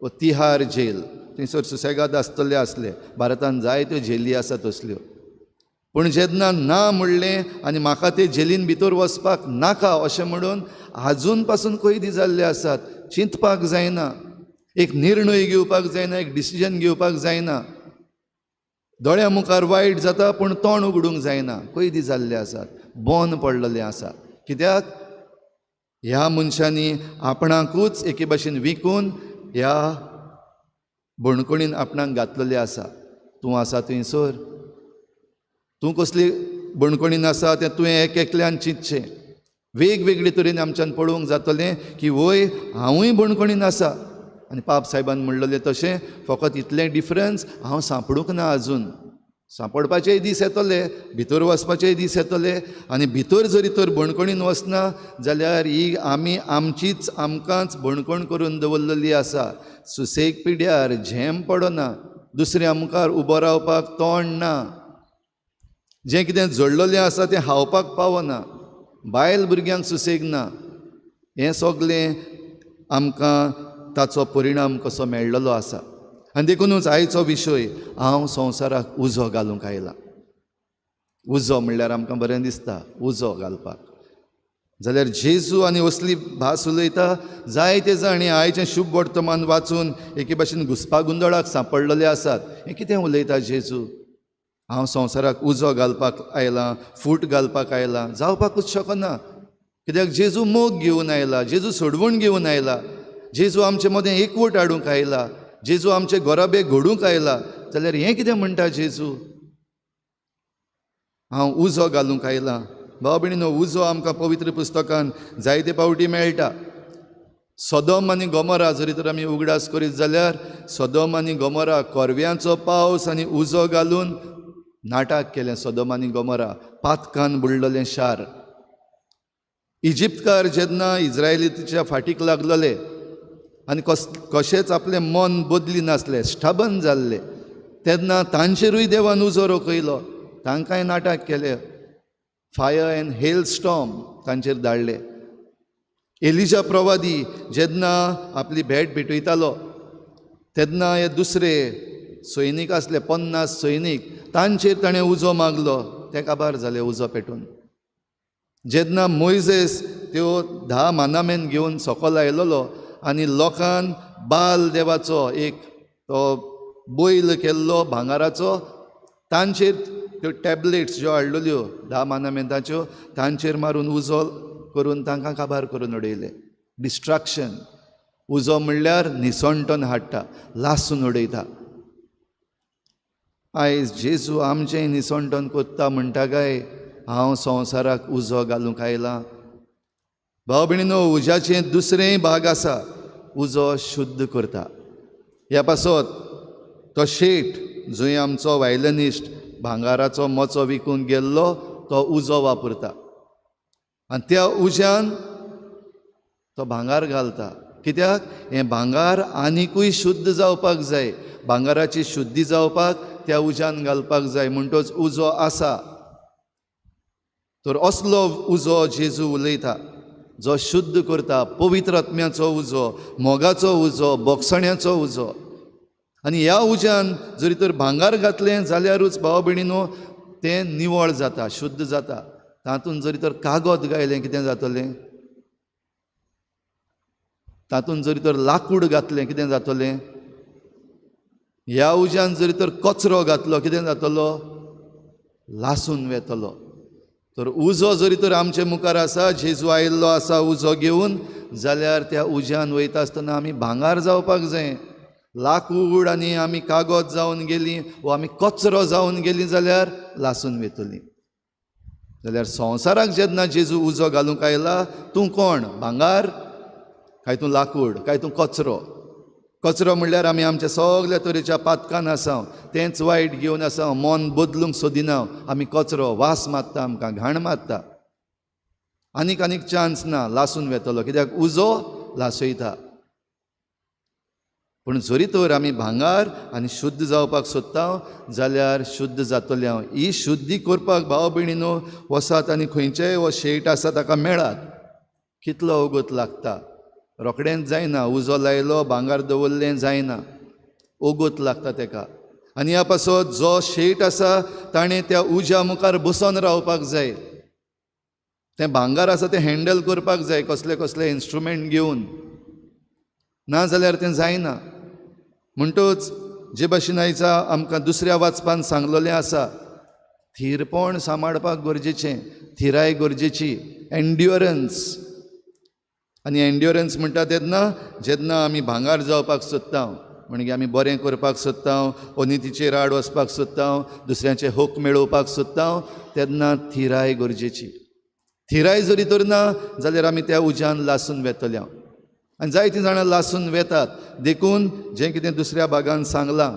वो तिहार झेल थंयसर सुसेगाद आसतले आसले. भारतान जायत्यो झेली आसा तसल्यो. पूण जेन्ना ना म्हणलें आनी म्हाका ते झेलीन भितर वचपाक नाका अशें म्हणून आजून पासून कैदी जाल्ले आसात. चिंतपाक जायना, एक निर्णय घेवपाक जायना, एक डिसिजन घेवपाक जायना. दोळ्या मुखार वायट जाता पूण तोंड उगडूंक जायना. कैदी जाल्ले आसात, बंद पडलेले आसा. कित्याक? ह्या मनशांनी आपणाकूच एके भाशेन विकून ह्या बणकणीन आपणाक घातलेले आसा. तूं आसा थंयसर, तूं कसली बणकणीन आसा तें तुवें एक एकल्यान चिंतचें. वेगवेगळे तरेन आमच्यान पळोवंक जातलें की वय हांवूय बणकणीन आसा. आनी पाप सायबान म्हणलेलें तशें, फकत इतलें डिफरन्स, हांव सांपडूंक ना आजून. सांपडपाचेय दीस येतले, भितर वचपाचेय दीस येतले. आनी भितर जरी तर बणकणीन वचना जाल्यार ही आमी आमचीच आमकांच बणकण करून दवरलेली आसा. सुसेग पिड्यार झेम पडना, दुसऱ्या मुखार उबो रावपाक तोंड ना, जें कितें जोडलेलें आसा तें खावपाक पावना, बायल भुरग्यांक सुसेग ना. हें सगलें आमकां ताचो परिणाम कसो मेळ्ळलो आसा. आनी देखुनूच आयचो विशय, हांव संवसाराक उजो घालूंक आयला. उजो म्हणल्यार आमकां बरें दिसता उजो घालपाक, जाल्यार जेजू आनी असली भास उलयता. जायते जाण हें आयचें शुभ वर्तमान वाचून एके भाशेन घुसपा गोंदळाक सांपडलेले आसात. हें कितें उलयता जेजू? हांव संवसाराक उजो घालपाक आयला, फूट घालपाक आयला. जावपाकूच शकना. कित्याक जेजू मोग घेवन आयला, जेजू सोडवण घेवन आयला, जेजू आमचे मदें एकवट हाडूंक आयला, जेजू आमचे गोराबे घडूंक आयला, जाल्यार हें कितें म्हणटा जेजू? हांव उजो घालूंक आयला. भाव भयणीनो, उजो आमकां पवित्र पुस्तकान जायते पावटी मेळटा. सदोम आनी गोमोरा जरी तर आमी उगडास करीत जाल्यार सदोम आनी गोमोरा कोरव्यांचो पावस आनी उजो घालून नाटक केलें. सदोम आनी गोमोरा पातकान बुडलेलें शार. इजिप्तकार जेन्ना इज्रायलीच्या फाटीक लागलेले आनी कशेंच आपलें मन बदली नासलें, स्टबन जाल्ले, तेन्ना तांचेरूय देवान उजो रोखयलो, तांकांय नाटक केलें. फायर एंड हेल स्टॉर्म तांचेर धाडले. एलिजा प्रवादी जेन्ना आपली भेट भेटयतालो तेन्ना हे दुसरे सैनीक आसले 50 सैनीक, तांचेर ताणें उजो मागलो, ते काबार जाले उजो पेटून. जेन्ना मोयजेस त्यो 10 मानामेन घेवन सकल आयलोलो आनी लोकान बाल देवाचो एक तो बैल केल्लो भांगाराचो, तांचेर त्यो टॅबलेट्स ज्यो हाडलेल्यो 10 मानामेंताच्यो तांचेर मारून उजो करून तांकां काबार करून उडयले. डिस्ट्रक्शन. उजो म्हणल्यार निसणटन हाडटा, लासून उडयता. आयज जेजू आमचें निसणटन कोत्ता म्हणटा काय हांव संवसाराक उजो घालूंक आयला? भाव भयणीनो, उज्याचें दुसरेंय भाग आसा, उजो शुद्ध करता. ह्या पासत तो शेट जंय आमचो वायलनिस्ट भांगाराचो मोचो विकूंक गेल्लो तो उजो वापरता आनी त्या उज्यान तो भांगार घालता. कित्याक? हें भांगार आनिकूय शुद्ध जावपाक जाय, भांगाराची शुद्धी जावपाक त्या उज्यान घालपाक जाय, म्हणटच उजो आसा. तर असलो उजो जेजू उलयता, जो शुद्ध करता, पवित्र आत्म्याचो उजो, मोगाचो उजो, बोगसण्याचो उजो. आनी ह्या उज्यान जरी तर भांगार घातलें जाल्यारूच भाव भयणीनो तें निवळ जाता, शुद्ध जाता. तातूंत जरी तर कागद गायलें कितें जातलें? तातूंत जरी तर लाकूड घातलें कितें जातलें? ह्या उज्यान जरी तर कचरो घातलो कितें जातलो? लासून वेतलो. तर उजो जरी तर आमचे मुखार आसा, जेजू आयिल्लो आसा उजो घेवन, जाल्यार त्या उज्यान वयता आसतना आमी भांगार जावपाक जाय. लाकूड आनी आमी कागद जावन गेलीं वा आमी कचरो जावन गेलीं जाल्यार लासून वेतलीं. जाल्यार संवसाराक जेन्ना जेजू उजो घालूंक आयला, तूं कोण? भांगार काय तूं लाकूड काय तूं कचरो? कचरो म्हणल्यार आमी आमच्या सगल्या तरेच्या पातकान आसा, तेंच वायट घेवन आसा, मन बदलूंक सोदिना, आमी कचरो, वास मारता, आमकां घाण मारता, आनीक आनीक चान्स ना, लासून वेतलो. कित्याक? उजो लासयता. पूण जरी तर आमी भांगार आनी शुद्ध जावपाक सोदता जाल्यार शुद्ध जातले. हांव ही शुद्धी करपाक भाव भयणीनो वसात आनी खंयचेय हो शेट आसा ताका मेळात. कितलो वगत लागता, रोखडेंच जायना. उजो लायलो, भांगार दवरलें, जायना, वगत लागता तेका. आनी ह्या पासत जो शेट आसा ताणें त्या उज्या मुखार बसोन रावपाक जाय, तें भांगार आसा तें हँडल करपाक जाय, कसले कसले इन्स्ट्रुमेंट घेवन, ना जाल्यार तें जायना. म्हणटच जे भाशेन आयचा आमकां दुसऱ्या वाचपान सांगलेलें आसा, थीरपण सांबाळपाक गरजेचें, थिराय गरजेची, एन्ड्युरन्स. आनी एन्ड्युरन्स म्हणटा तेन्ना जेन्ना आमी भांगार जावपाक सोदता, म्हणजे आमी बरें करपाक सोदता, अनितीचेर आड वचपाक सोदता, दुसऱ्यांचे हक मेळोवपाक सोदता, तेन्ना थिराय गरजेची. थिराय जरी तर ना जाल्यार आमी त्या उज्यान लासून वेतले. आनी जायतीं जाणां लासून वेतात. देखून जें कितें दुसऱ्या भागान सांगलां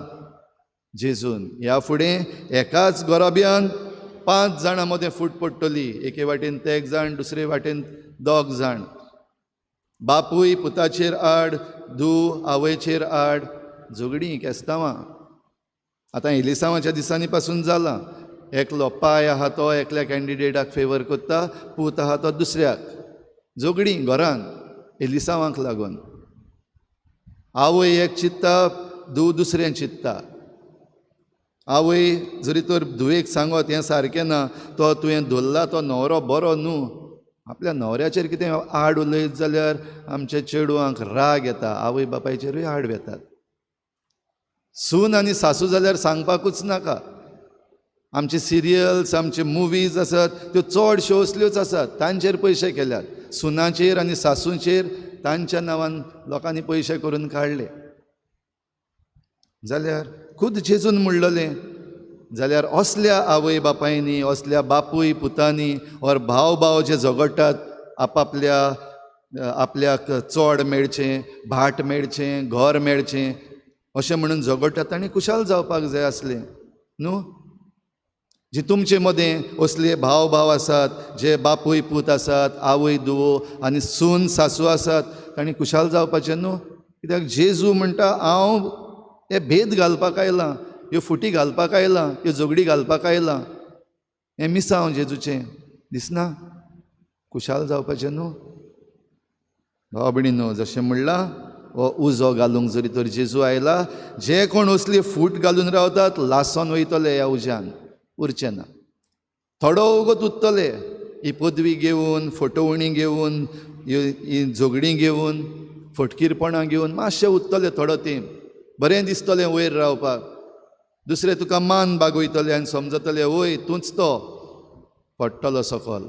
जेजून, ह्या फुडें एकाच गोराब्यान 5 जाणां मदें फूट पडटली, एके वाटेन ते 1 जाण, दुसरे वाटेन 2 जाण, बापूय पुताचेर आड, धूव आवयचेर आड, झगडीं केस्तांवां. आतां इलिसांवाच्या दिसांनी पासून जालां, एकलो पाय आहा तो एकल्या कॅन्डिडेटाक फेवर करता, पूत आहा तो दुसऱ्याक, झगडीं घरान एलिसांवांक लागून. आवय एक चित्ता, धूव दुसरें चित्ता. आवय जरी तर धुवेक सांगत हें सारकें ना, तो तुवें धरला तो न्हवरो बरो न्हू, आपल्या न्हवऱ्याचेर कितें आड उलयत जाल्यार आमच्या चेडवांक राग येता, आवय बापायचेरूय आड वेतात. सून आनी सासू जाल्यार सांगपाकूच नाका. आमचे सिरियल्स, आमचे मुवीज आसात त्यो चडश्यो असल्योच आसात, तांचेर पयशे केल्यात, सुनाचेर आनी सासूचेर तांच्या नांवान लोकांनी पयशे करून काडले. जाल्यार खुद जेजून म्हणलेलें जाल्यार असल्या आवय बापायनी, असल्या बापूय पुतांनी ओर भाव भाव जे झगडटात आपापल्या आपल्याक चोड मेळचें, भाट मेळचें, घर मेळचें अशें म्हणून झगडटात, तांणी खुशाल जावपाक जाय आसलें न्हू. जी तुमचे मदें असले भाव भाव आसात, जे बापूय पूत आसात, आवय धुवो आनी सून सासू आसात, तांणी खुशाल जावपाचें न्हू. कित्याक जेजू म्हणटा हांव हे भेद घालपाक आयलां, ह्यो फुटी घालपाक आयलां, ह्यो झगडी घालपाक आयलां. हें मिसांव जेजूचें दिसना? खुशाल जावपाचें न्हू भाव भयणीनो. जशें म्हणलां हो उजो घालूंक जरी तर जेजू आयला, जे कोण असली फूट घालून रावतात लासोन वयतले ह्या उज्यान, उरचें ना. थोडो वगत उरतले ही पदवी घेवन, फटोवणी घेवन, ही झगडीं घेवन, फटकीरपणां घेवन मातशें उरतले थोडो तेंप, बरें दिसतलें वयर रावपाक, दुसरे तुका मान बागयतले आनी समजतले वय तूंच तो, पडटलो सकल,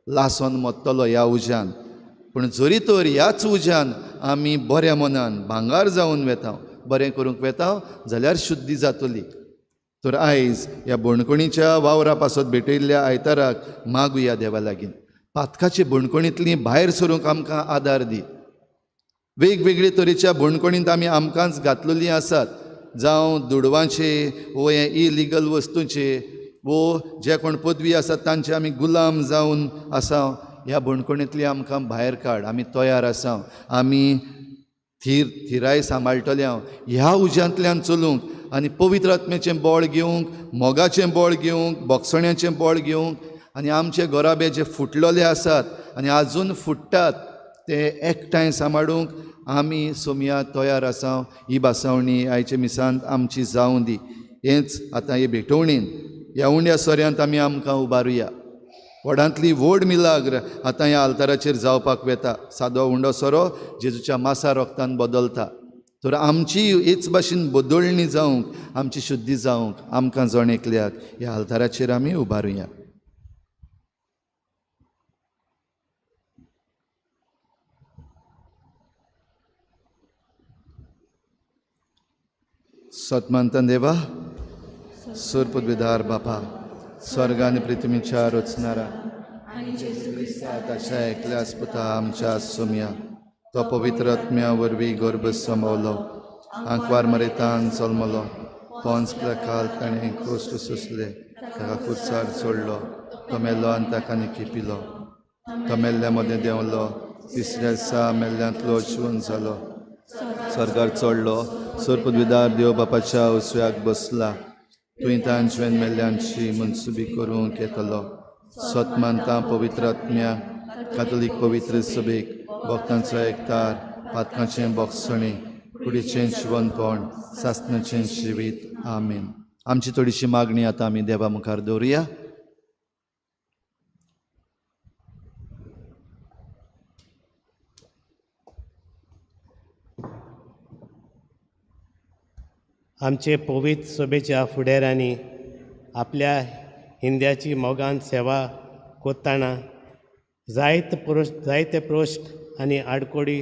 लासोन मरतलो ह्या उज्यान. पूण जरी तर ह्याच उज्यान आमी बऱ्या मनान भांगार जावन वेता, बरें करूंक वेता जाल्यार शुद्धी जातली. तर आयज ह्या बणकणीच्या वावरा पासत भेटयल्ल्या आयताराक मागुया देवा लागीं, पातकाचे बणकणींतली भायर सरूंक आमकां आदार दी. वेगवेगळे तरेच्या बणकणींत आमी आमकांच घातलेलीं आसात, जावं दुडवांचे वो हे इलिगल वस्तूंचे वो जे कोण पदवी आसात तांचे आमी गुलाम जावन आसा. ह्या बणकणींतली आमकां भायर काड, आमी तयार आसा, आमी थिराय सांबाळटले हांव ह्या उज्यांतल्यान चलूंक आनी पवित्र आत्म्याचें बळ घेवंक, मोगाचें बळ घेवंक, बोगसण्याचें बळ घेवंक आनी आमचे घराबे जे फुटलेले आसात आनी आजून फुट्टात ते एकठांय सांबाळूंक आमी सोमया तयार आसा. ही भासावणी आयचे मिसांत आमची जावं दी. हेंच आतां हे भेटवणीन ह्या उंड्या सोऱ्यांत आमी आमकां उबारुया. व्हडांतली व्हड मिलाग्र आतां ह्या आल्ताराचेर जावपाक वेता. सादो उंडो सोरो जेजूच्या मासा रोगतान बदलता. तर आमची हेच भाशेन बदलणी जावंक, आमची शुद्धी जावंक आमकां जण एकल्याक ह्या आल्ताराचेर आमी उबारुया. सतमानतान देवा, सुरपदवीधार बापा, स्वर्ग आनी पृथ्वीच्या रचणारा ताच्या एकल्याच पुता आमच्या सोमया, तो पवित्र आत्म्या वरवीं गर्भ समवलो, आंकवार मरेतान जल्मलो, पोंच प्रकाल ताणें कोश्ट सोंसले, ताका कुर्सार सोडलो, तो मेलो आनी ताका निकिपिलो, तो मेल्ल्या मदें देंवलो, तिसऱ्या दिसा मेल्ल्यांतलो जिवन जालो, स्वर्गार चडलो, सुरपदवीधार देव बापाच्या उसव्याक बसला, तुवें तांचे मेल्ल्यांची मनसुबी करूंक येतलो. सतमानता पवित्र आत्म्या, कातोलीक पवित्र सभेक, भक्तांचो एकतार, पातकांचें बोगसणें, कुडीचें जिवनपण, सासणाचें जिवीत. आमेन. आमची थोडीशी मागणी आतां आमी देवा मुखार दवरुया. आमचे पवित्र सभेच्या फुडाऱ्यांनी आपल्या हिंद्याची मोगान सेवा कोत्ताना जायते प्रश्न आनी आडकोडी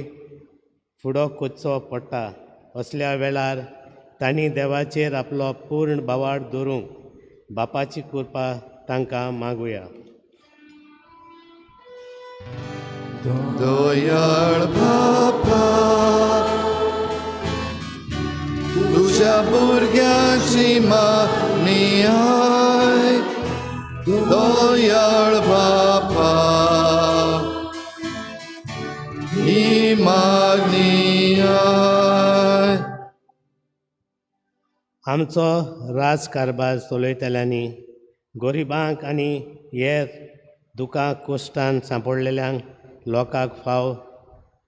फुडो कोच्चो पडटा. असल्या वेळार तांणी देवाचेर आपलो पूर्ण भावार्थ दवरूंक बापाची कृपा तांकां मागुया. दयाळ बापा, तुज्या भुरग्यांची मागणी आयक. दयाळ बापा, ही मागणी आयक. आमचो राज कारभार चलयतल्यांनी गरिबांक आनी हेर दुकां कोश्टान सांपडलेल्यांक लोकांक फाव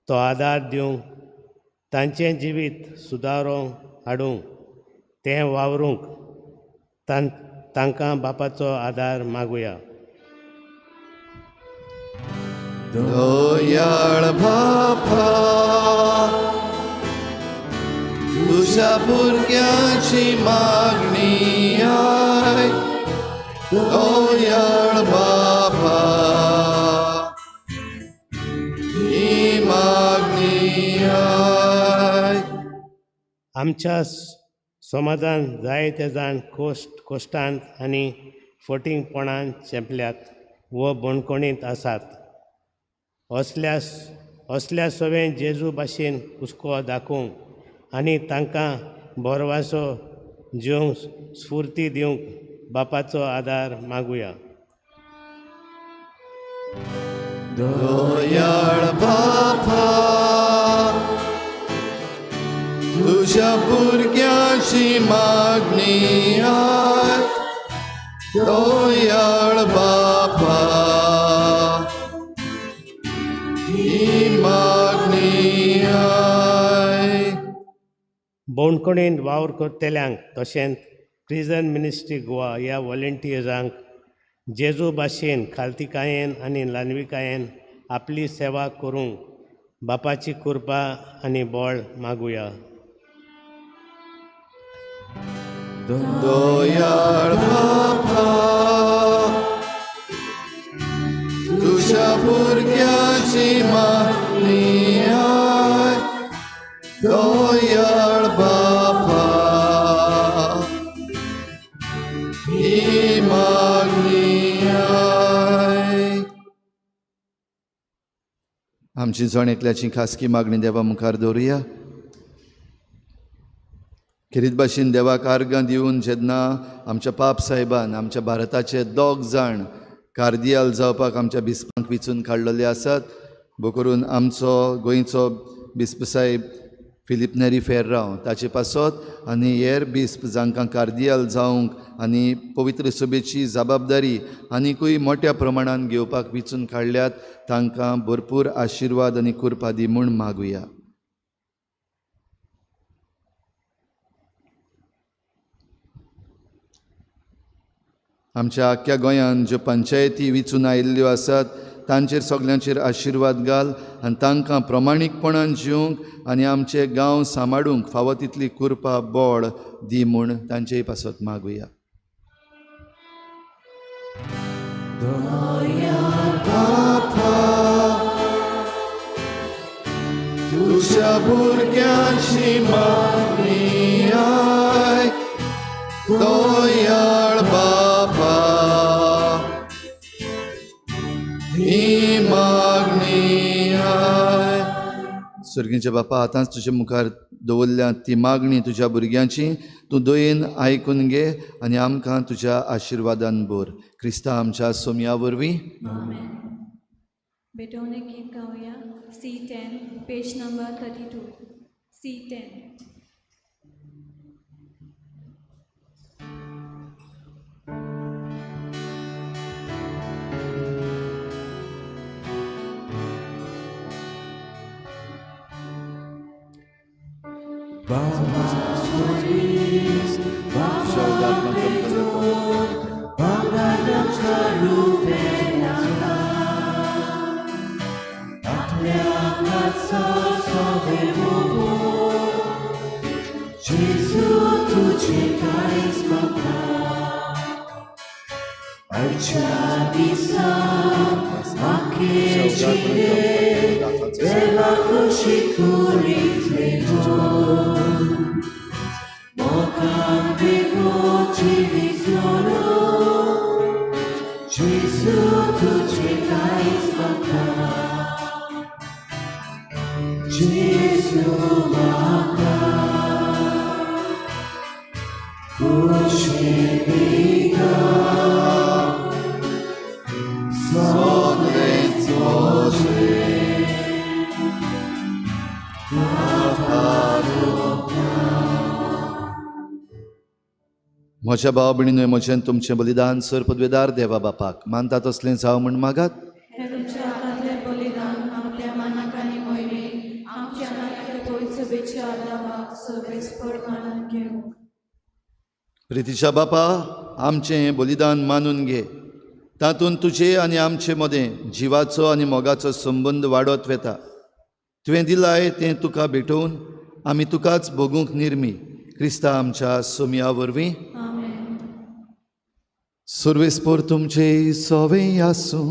तो आदार दिवंक, तांचें जिवीत सुदारूंक हाडूंक, तें वावरूंक तांकां बापाचो आदार मागुया. दयाळ बापा, तुज्या भुरग्यांची मागणी आयक. दयाळ बापा, ही मागणी आयक. आमच्या समाजान जायते जाण कोश्टांत आनी फटींगपणान चेंपल्यात वो बणकोणींत आसात. असल्या सवें जेजू भाशेन हुस्को दाखोवंक आनी तांकां भरवासो जेवंक स्फुर्ती दिवंक बापाचो आदार मागुया. दयाळ बापा तुज्या भुरग्यांची मागणी आय, दयाळ बापा ही मागणी आय. बणकोणींत वावर करतल्यांक तशेंच प्रिजन मिनिस्ट्री गोवा ह्या वॉलंटियर्सांक जेजू भाशेन खालतिकायेन आनी ल्हानविकायेन आपली सेवा करूंक बापाची कृपा आनी बळ मागुया. दयाळ बापा तुज्या भुरग्यांची मागणी आय, दयाळ बापा ही मागणी आय. आमची जण एकल्याची खासगी मागणी देवा मुखार दवरुया. खेरीत भाशेन देवाक आर्गां दिवन जेन्ना आमच्या पाप साहेबान आमच्या भारताचे 2 जाण कार्दियाल जावपाक आमच्या बिस्पांक विचून काडलेले आसात, करून आमचो गोंयचो बिस्प साहेब फिलीप नेरी फेर्रांव ताचे पासत आनी हेर बिस्प जांकां कार्दियाल जावंक आनी पवित्र सभेची जबाबदारी आनिकूय मोठ्या प्रमाणान घेवपाक विचून काडल्यात तांकां भरपूर आशिर्वाद आनी कृपा दी म्हूण मागुया. आमच्या आख्ख्या गोंयांत ज्यो पंचायती विचून आयिल्ल्यो आसात तांचेर सगल्यांचेर आशिर्वाद घाल आनी तांकां प्रमाणीकपणान जिवंक आनी आमचे गांव सांबाळूंक फावो तितली कृपा बळ दी म्हूण तांचेय पासत मागुया. तुज्या भुरग्यांची मागणी आय, दयाळ बापा ही मागणी आय. सर्गीच्या बापा आतांच तुज्या मुखार दवरल्या ती मागणी तुज्या भुरग्यांची तूं दयेन आयकून घे आनी आमकां तुज्या आशिर्वादान भर. क्रिस्ता आमच्या सोमया वरवीं. भेटवणे गीत गावया. C10 page number 32. C10. म्हज्या भाव भयणीनो, म्हजें तुमचें बलिदान सर पदवेदार देवा बापाक मानता तसलें जावं म्हूण मागात. प्रितीच्या बापा, आमचें हें बलिदान मानून घे, तातूंत तुजे आनी आमचे मदें जिवाचो आनी मोगाचो संबंद वाडत वता. तुवें दिलाय तें तुका भेटोवन आमी तुकाच भोगूंक निर्मी क्रिस्ता आमच्या सोमया वरवीं. सुर्वेस्पोर तुमचे सोवे आसूं,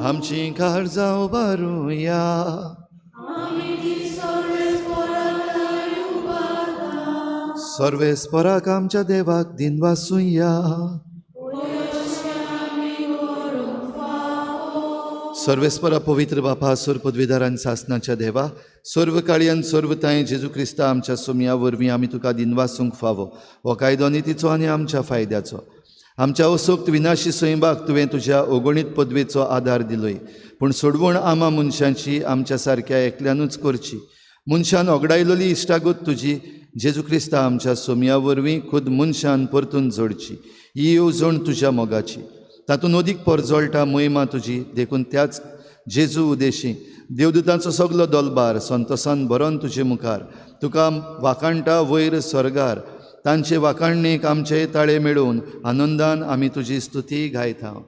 आमची काळजां उबारुया. सर्वेस्पराक आमच्या देवाक दिनवासुया. सर्वेस्परा पवित्र बापा, सर्व पदवीदार आनी सासनाच्या देवा, सर्व काळयान सर्व तांय जेजू क्रिस्ता आमच्या सोमया वरवीं आमी तुका दिनवासूंक फावो. हो कायदो नितीचो आनी आमच्या फायद्याचो. आमच्या असोक्त विनाशी स्वयंबाक तुवें तुज्या अगणीत पदवेचो आदार दिलोय, पूण सोडवण आमा मनशांची आमच्या सारक्या एकल्यानूच करची. मनशान ओगडायलोली इश्टागत तुजी जेजू क्रिस्ता आमच्या सोमया वरवीं खुद मनशान परतून जोडची. ही येवजण तुज्या मोगाची, तातूंत अदीक परजळटा महिमा तुजी. देखून त्याच जेजू उदेशी देवदूतांचो सगलो दलबार संतोसान भरोन तुजे मुखार तुका वाखाणटा वयर स्वर्गार. तांचे वाखाणणेक आमचे ताळे मेळोवन आनंदान आमी तुजी स्तुती गायता.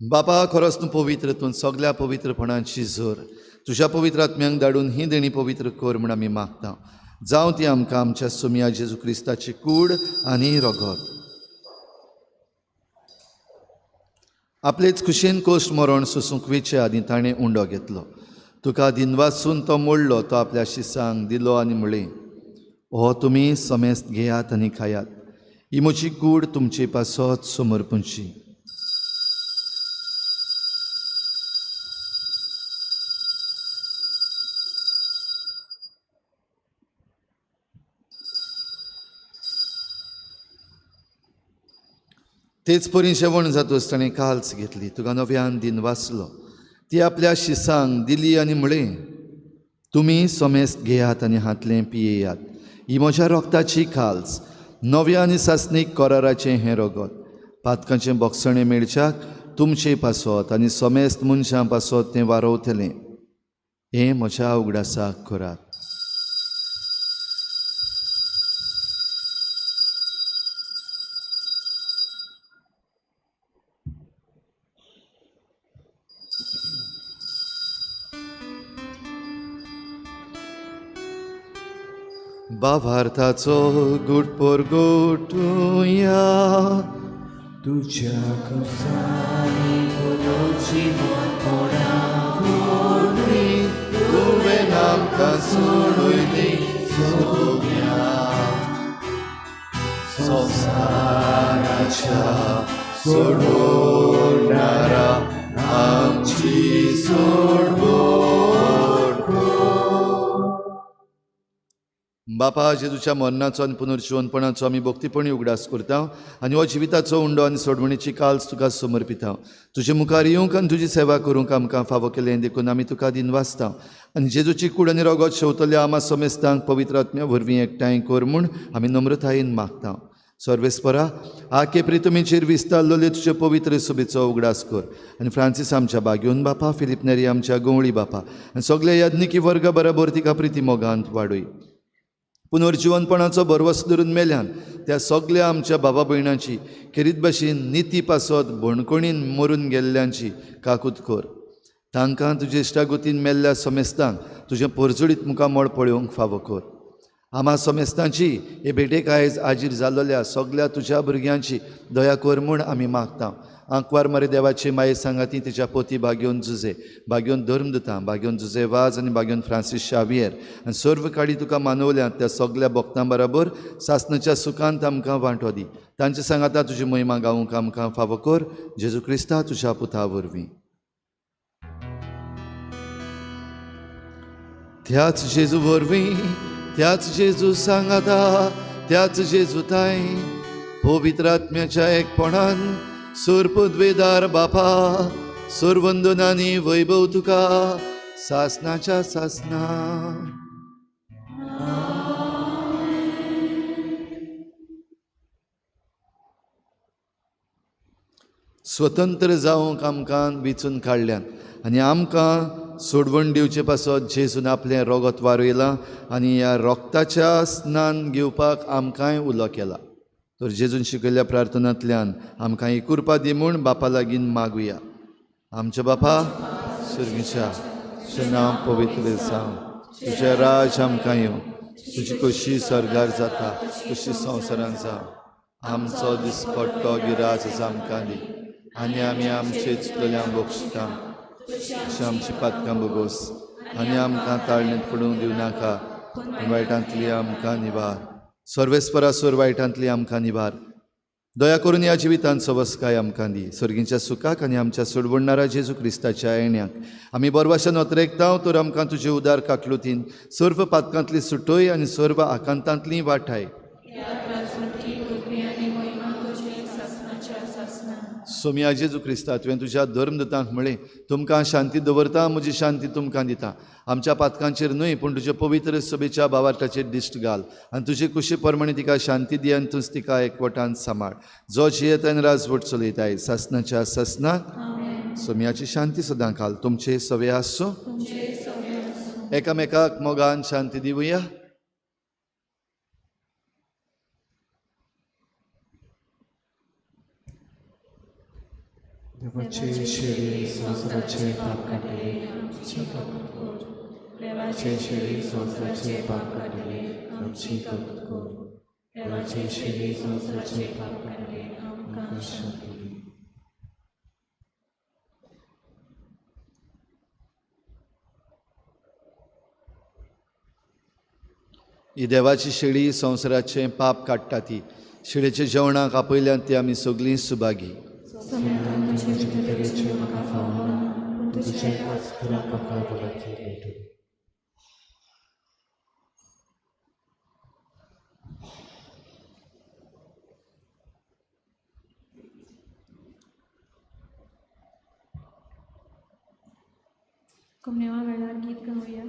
बापा, खरोच तूं पवित्र, तूं सगल्या पवित्रपणाची जोर. तुज्या पवित्र आत्म्यांक धाडून ही देणी पवित्र कर म्हूण आमी मागता. जावं ती आमकां आमच्या सोमया जेजू क्रिस्ताची कूड आनी रगत. आपलेच खुशेन कोश्ट मरण सोसूंक वेचे आदीं ताणें उंडो घेतलो. तुका दिनवासून तो मोडलो, तो आपल्या शिसांक दिलो आनी म्हळें, हो तुमी समेस्त घेयात आनी खायात, ही म्हजी कूड तुमचे पासत समर्पणची. तेच परी जेवण जातच ताणें काल्स घेतली, तुका नव्यान दिन वाचलो, ती आपल्या शिसांक दिली आनी म्हळें, तुमी समेस्त घेयात आनी हातलें पियेयात, ही म्हज्या रोगताची काल्स, नव्या आनी सासणीक कराराचें हें रगत, पातकांचें बोगसणें मेळच्याक तुमचे पासत आनी समेस्त मनशां पासत तें वारोवतलें. हें म्हज्या उगडासाक करात. भावार्थाचो गुट परगटुया, तुज्या खुशाली फुलोची मोडा वरवीं तुवें आमकां सोडयली सोम्या संवसाराच्या सोडवणारा आमची सोडवण. बापा, जेजूच्या मरणाचो आनी पुनर्जिवनपणाचो आमी भक्तीपणी उगडास करता आनी हो जिविताचो उंडो आनी सोडवणीची काल्स तुका समर्पिता. तुजे मुखार येवंक आनी तुजी सेवा करूंक आमकां फावो केलें देखून आमी तुका दिनवासता आनी जेजूची कूड आनी रगत शेवतल्या आमा समेस्तांक पवित्र आत्म्या वरवीं एकठांय कर म्हूण आमी नम्रतायेन मागता. सर्वेस्परा, आके प्रितमीचेर विस्तारलेले तुजे पवित्र सभेचो उगडास कर आनी फ्रांसीस आमच्या बागेवन बापा, फिलीप नेरी आमच्या गवळी बापा आनी सगल्या याज्ञिकी वर्गा बराबर तिका प्रिती मोगांत वाडय. पुनर्जिवनपणाचो भरवस धरून मेल्यान त्या सगल्या आमच्या बाबा भयणांची खेरीत भाशेन निती पासत बणकणीन मरून गेल्ल्यांची काकूत कर. तांकां तुजे इश्टागतीन मेल्ल्या समेस्तांक तुजें परजळीत मुखामळ पळोवंक फावो कर. आमा समेस्तांची हे भेटेक आयज आजीर जाल्ल्या सगल्या तुज्या भुरग्यांची दया कर म्हूण आमी मागता. आंकवार मरे देवाची माये सांगाती तिच्या पोती भाग्योन जुजे, भाग्योन धर्मदुतां, भाग्योन जुजे वाज आनी भाग्योन फ्रांसीस शावियर आनी सर्व काडी तुका मानवल्यात त्या सगल्या भक्तां बराबर सासणाच्या सुखांत आमकां वांटो दी. तांचे सांगाता तुजी महिमा गावूंक आमकां फावो कर, जेजू क्रिस्ता तुज्या पुता वरवीं. त्याच जेजू वरवीं, त्याच जेजू सांगाता, त्याच जेजू ताई पवित्र आत्म्याच्या एकपणान सुरपुद्वेदार बापा सुरवंदनानी वैभव तुका सासनाच्या सासना. स्वतंत्र जावंक आमकां विचून काडल्यान आनी आमकां सोडवण दिवचे पासत जेजून आपलें रोगत वारयलां आनी ह्या रोगताच्या स्नान घेवपाक आमकांय उलो केला. तर जेजून शिकयल्ल्या प्रार्थनांतल्यान आमकां ही कृपा दी म्हूण बापा लागीं मागुया. आमच्या बापा सुर्गीच्या, तुजें नांव पवित्र जावं, तुजें राज आमकां येवं, तुजी कशी सर्गार जाता तशी संवसारांत जावं. आमचो दिसपट्टो गिराज आमकां दी आनी आमी आमचे चुकलेल्यांक बक्षिता, तशें आमची पातकां बोगोस आनी आमकां ताळणेंत पडूंक दिवं नाका, वायटांतली आमकां निवार. सर्वेस्परा सोर वायटांतली आमकां निवार. दया करून ह्या जिवितांत सवस्काय आमकां दी. सर्गींच्या सुखाक आनी आमच्या सोडवणणारा जेजू क्रिस्ताच्या येण्याक आमी बरवाशान अत्रेकताव, तर आमकां तुजे उदार काकलुतीन सर्व पातकांतली सुटय आनी सर्व आकांतांतली वाठाय. सोम्या जेजू क्रिस्ता, तुवें तुज्या धर्मदूतांक म्हळें, तुमकां शांती दवरता, म्हजी शांती तुमकां दिता. आमच्या पातकांचेर न्हय पूण तुज्या पवित्र सभेच्या भावार्थाचेर दिश्ट घाल आनी तुजे कुशी प्रमाणे तिका शांती दी आनी तूंच तिका एकवटान सांबाळ, जो जियेता आनी राजवट चलयताय सासनाच्या सासनाक. सोम्याची शांती सदां घाल. तुमचे सवे आसूं. एकामेकाक मोगान शांती दिवया. देवाचे शेळी संवसाराचे पाप काडटले, आमची कबूत कर. देवाचे शेळी संवसाराचे पाप काडटले, आमची कबूत कर. देवाचे शेळी संवसाराचे पाप काडटले, आमकां शांती दी. ही देवाची शेळी संवसाराचें पाप काडटा ती शेळीच्या जेवणाक आपयल्यान ती आमी सगळीं सुभागी. कोमनेवा वेळार गीत गावया.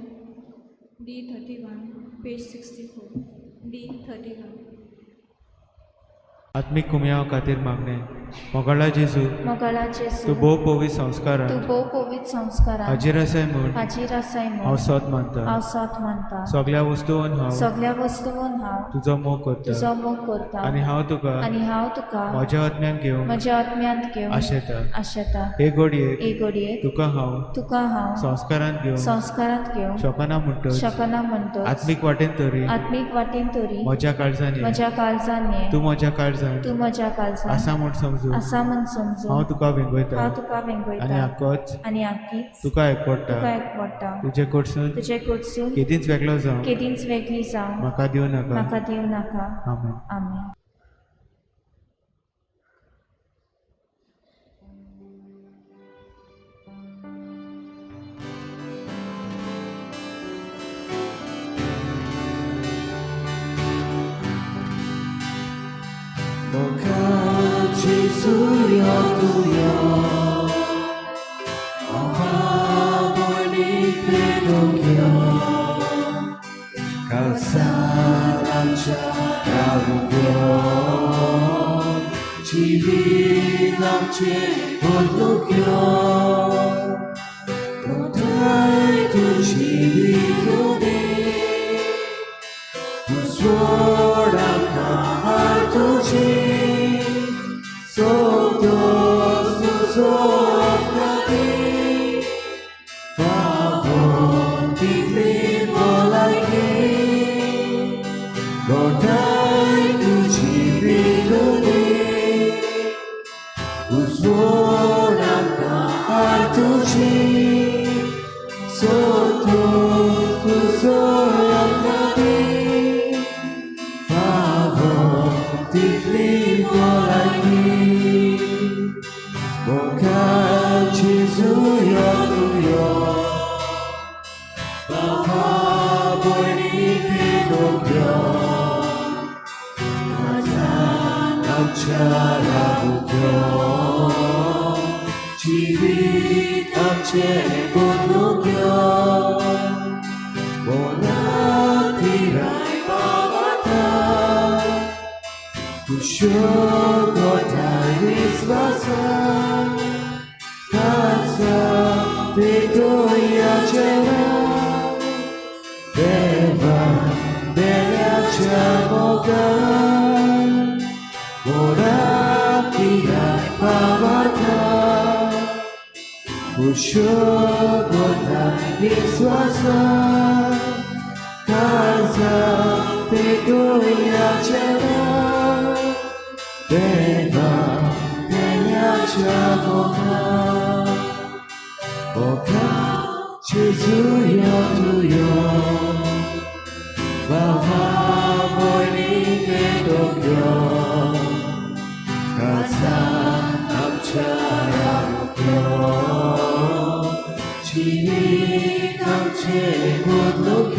D31 page 64. D31. आत्मीक कुमयाव खातीर मागणें. मोगाळा जेजू, मोगाळा जेजू, तूं भोव पवित्र संस्कारान, तूं भोव पवित्र संस्कारान हाजीर आसाय म्हूण, हाजीर आसाय म्हूण हांव सोद मानता, हांव सोद मानता. सगल्या वस्तून हांव, सगल्या वस्तून हांव तुजो मोग करता, तुजो मोग करता. आनी हांव तुका, आनी हांव तुका म्हज्या आत्म्यान घेवंक, म्हज्या आत्म्यांत घेवंक आशेता, आशेता. हे घडयेक, हे घडयेक तुका हांव, तुका हांव संस्कारांत घेवंक, संस्कारांत घेवंक शकना म्हणटच, शकना म्हणटच आत्मीक वाटेन तरी, आत्मीक वाटेन तरी म्हज्या काळजान, म्हज्या काळजान तूं म्हज्या काळजान, तूं म्हज्या काळजान आसा म्हूण समजून, आसा म्हूण समजून हांव तुका वेंगयता, हांव तुका वेंगयता. आनी आकोच, आनी आकीच तुका एकवटा, तुका एकवटा. तुजे कडसून, तुजे कडसून केदींच वेगळो जावं, केदींच वेगळी जावं म्हाका दिवं नाका, म्हाका दिवं नाका. आमेन. आमेन. उजवण आमकां हाड तुजी सोदून तुजो आमकां दी फावो तितली भलायकी मोगान जेजू यो तूं यो बाबा भयणी पेटोवंक आमच्या रावूंक जिवीत आमचें बदलूंक मनाक थिराय पावता कुशळताय विस्वासान खासा पेटोवयाचें देवा देवाच्या मोगान मोराक थिराय पावता कुशळताय विस्वासान खासा पेटोवयाचें देवा देवाच्या मोगान मोगान जेजू यो तूं यो बाबा भयणी पेटोवंक खासा आमच्या रावूंक जिवीत आमचें बदलूंक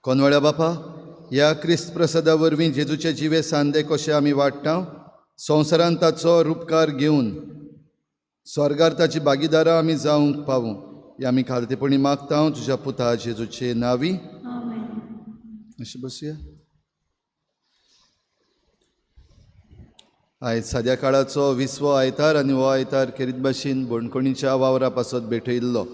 कोनवळ्या बापा, ह्या क्रिस्त प्रसादा वरवीं जेजूचे जिवे सांदे कशे आमी वाडटा, संवसारांत ताचो रुपकार घेवन स्वर्गार ताची भागीदारां आमी जावंक पावूं, हे आमी खालतेपणी मागता तुज्या पुता जेजूचे नांवी. अशें बसया. आयज साद्या काळाचो 20वो आयतार आनी हो आयतार खेरीत भाशेन बणकणीच्या वावरा पासत भेटयल्लो.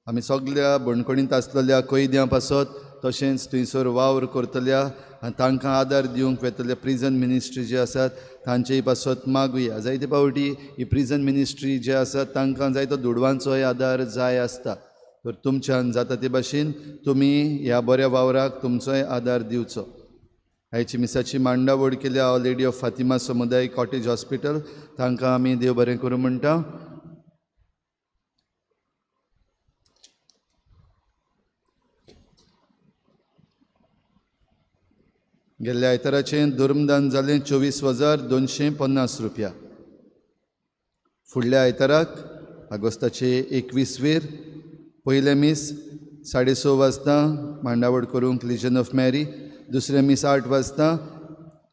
आमी सगल्या बणकणींत आसलेल्या कैद्यां पासत तशेंच थंयसर वावर करतल्या आनी तांकां आदार दिवंक वेतल्या प्रिजन मिनिस्ट्री जे आसात तांचेय पासत मागुया. जायते फावटी ही प्रिजन मिनिस्ट्री जे आसात तांकां जायतो दुडवांचोय आदार जाय आसता, तर तुमच्यान जाता ते भाशेन तुमी ह्या बऱ्या वावराक तुमचोय आदार दिवचो. आयची मिसाची मांडावळ केल्या ऑल लेडी ऑफ फातिमा समुदाय कॉटेज हॉस्पिटल, तांकां आमी देव बरें करूं म्हणटा. गेल्ल्या आयताराचें धर्मदान जालें 24,250 रुपया. फुडल्या आयताराक ऑगस्टाचे 21वेर पयलें मीस 6:30 वाजता मांडावळ करूंक लिजन ऑफ मॅरी, दुसरें मीस 8 वाजता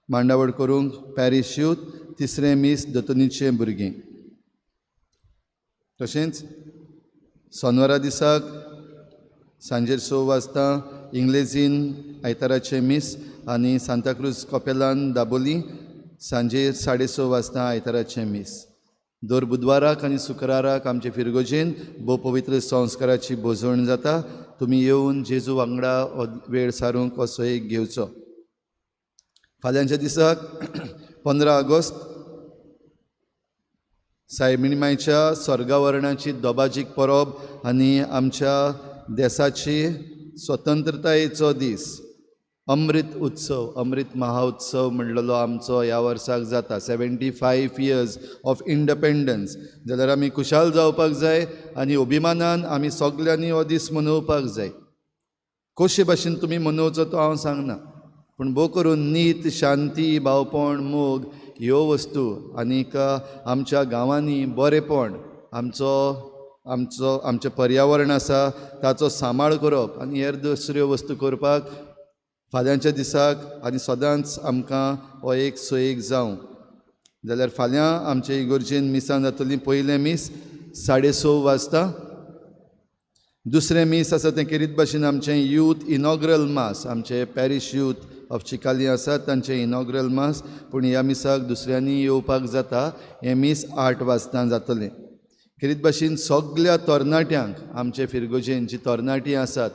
मांडावळ करूंक पॅरीश यूथ, तिसरें मीस दोतोनीचें भुरगीं. तशेंच सोनवारा दिसाक सांजेर 6 वाजता इंग्लेजीन आयताराचें मीस आनी सांताक्रूज कपेलान दाबोली सांजे 6:30 वाजता आयताराचें मीस. दर बुधवाराक आनी शुक्राराक आमचे फिरगोजेन भोव पवित्र संस्काराची भोजवण जाता. तुमी येवन जेजू वांगडा वेळ सारूंक असो एक घेवचो. फाल्यांच्या दिसाक 15 ऑगस्ट सायबिणी मायच्या स्वर्गावरणाची दोबाजीक परब आनी आमच्या देसाची स्वतंत्रतायेचो दीस, अमृत उत्सव, अमृत महाउत्सव म्हणलेलो आमचो ह्या वर्साक जाता. 75 years of independence. जाल्यार आमी खुशाल जावपाक जाय आनी अभिमानान आमी सगल्यांनी हो दीस मनोवपाक जाय. कशे भाशेन तुमी मनोवचो तो हांव सांगना, पूण भोव करून नीत, शांती, भावपण, मोग ह्यो वस्तू आनीक आमच्या गांवांनी बरेपण, आमचो आमचो आमचें पर्यावरण आसा ताचो सांबाळ करप आनी हेर दुसऱ्यो वस्तू करपाक फाल्यांच्या दिसाक आनी सदांच आमकां हो एक सोयीक जावं. जाल्यार फाल्यां आमचे इगोर्जेन मिसां जातलीं. पयलें मीस 6:30 वाजता, दुसरें मीस आसा तें खेरीत भाशेन आमचें यूथ इनॉग्रल मास, आमचें पॅरीश यूथ ऑफ चिकाली आसा तांचें इनॉग्रल मास, पूण ह्या मिसाक दुसऱ्यांनी येवपाक जाता. हें मीस 8 वाजता जातलें. खेरीत भाशेन सगल्या तरणाट्यांक आमचे फिरगोजेन जी तरणाटीं आसात,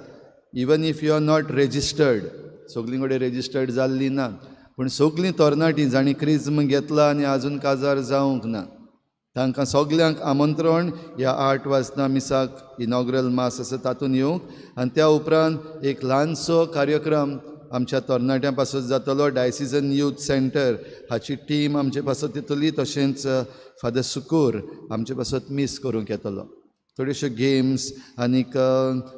even if you are not registered, सगलीं कडेन रेजिस्टर्ड जाल्लीं ना, पूण सगलीं तरणाटीं जांणी क्रिज्म घेतला आनी आजून काजार जावंक ना, तांकां सगल्यांक आमंत्रण ह्या 8 वाजता मिसाक इनॉग्रल मास आसा तातूंत येवंक. आनी त्या उपरांत एक ल्हानसो कार्यक्रम आमच्या तरणाट्यां पासत जातलो. डायसिजन यूथ सेंटर हाची टीम आमचे पासत येतली, तशेंच फादर सुकूर आमचे पासत मीस करूंक येतलो. थोड्योश्यो गेम्स आनीक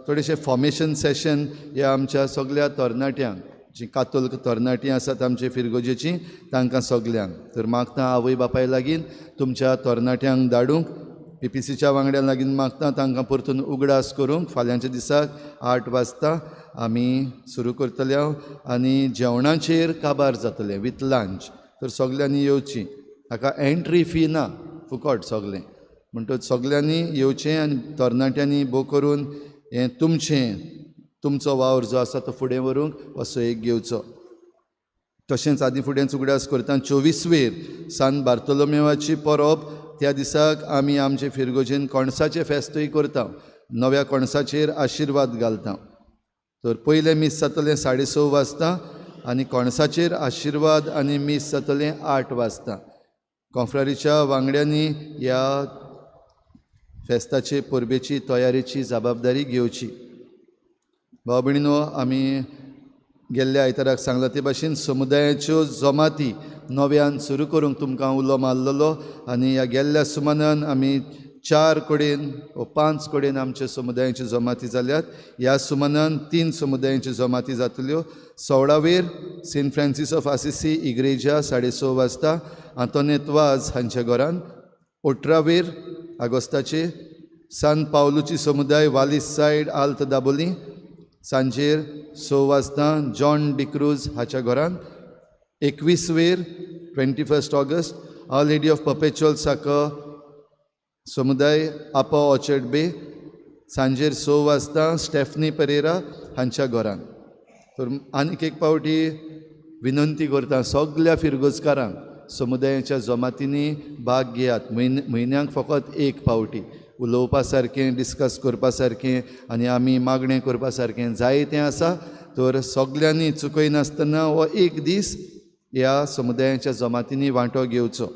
थोडेशे फॉर्मेशन सेशन ह्या आमच्या सगल्या तरणाट्यांक, जी कातोल्क तरणाटीं आसात आमचे फिरगोजेचीं, तांकां सगल्यांक. तर मागता आवय बापाय लागीं तुमच्या तरणाट्यांक धाडूंक, पीपीसीच्या वांगड्यां लागीं मागता तांकां परतून उगडास करूंक. फाल्यांच्या दिसाक 8 वाजता आमी सुरू करतले आनी जेवणाचेर काबार जातलें विथ लंच. तर सगल्यांनी येवची, हाका एंट्री फी ना, फुकट सगलें. म्हणटच सगल्यांनी येवचें आनी तरणाट्यांनी भोव करून हें तुमचें तुमचो वावर जो आसा तो फुडें व्हरूंक असो एक घेवचो. तशेंच आदीं फुडें उगडास करता 24वेर सान बार्तोलोमेवाची परब, त्या दिसाक आमी आमचे फिरगोजेन कणसाचें फेस्तूय करता, नव्या कणसाचेर आशिर्वाद घालता. तर पयलें मीस जातलें 6:30 वाजता आनी कणसाचेर आशिर्वाद आनी मीस जातलें 8 वाजता. कॉन्फ्रारीच्या वांगड्यांनी ह्या फेस्ताचे परबेची तयारेची जबाबदारी घेवची. भाव भयणीनो, आमी गेल्ल्या आयताराक सांगला ते भाशेन समुदायाच्यो जमाती नव्यान सुरू करूंक तुमकां उलो मारलेलो आनी ह्या गेल्ल्या सुमानान आमी 4 कडेन वा 5 कडेन आमचे समुदायाच्यो जमाती जाल्यात. ह्या सुमानान 3 समुदायाच्यो जमाती जातल्यो. 16वेर सेंट फ्रांसीस ऑफ आसिसी इग्रेजा 6:30 वाजता आंतोनेत वाज हांच्या घरान. 18वेर ऑगस्टाचे सान पावलूची समुदाय वालीस सायड आल्त दाबोली सांजेर 6 वाजता जॉन डिक्रूज हाच्या घरान. 21वेर 21 August our lady of perpetual succour समुदाय आपो ऑर्चर्ड बे सांजेर 6 वाजता स्टेफनी परेरा हांच्या घरान. तर आनीक एक पावटी विनंती करता सगल्या फिरगोजकारांक समुदायाच्या जमातींनी भाग घेयात. म्हयन्याक फकत एक पावटी उलोवपा सारकें, डिस्कस करपा सारकें आनी आमी मागणें करपा सारकें जायतें आसा. तर सगल्यांनी चुकयनासतना हो एक दीस ह्या समुदायाच्या जमातींनी वांटो घेवचो.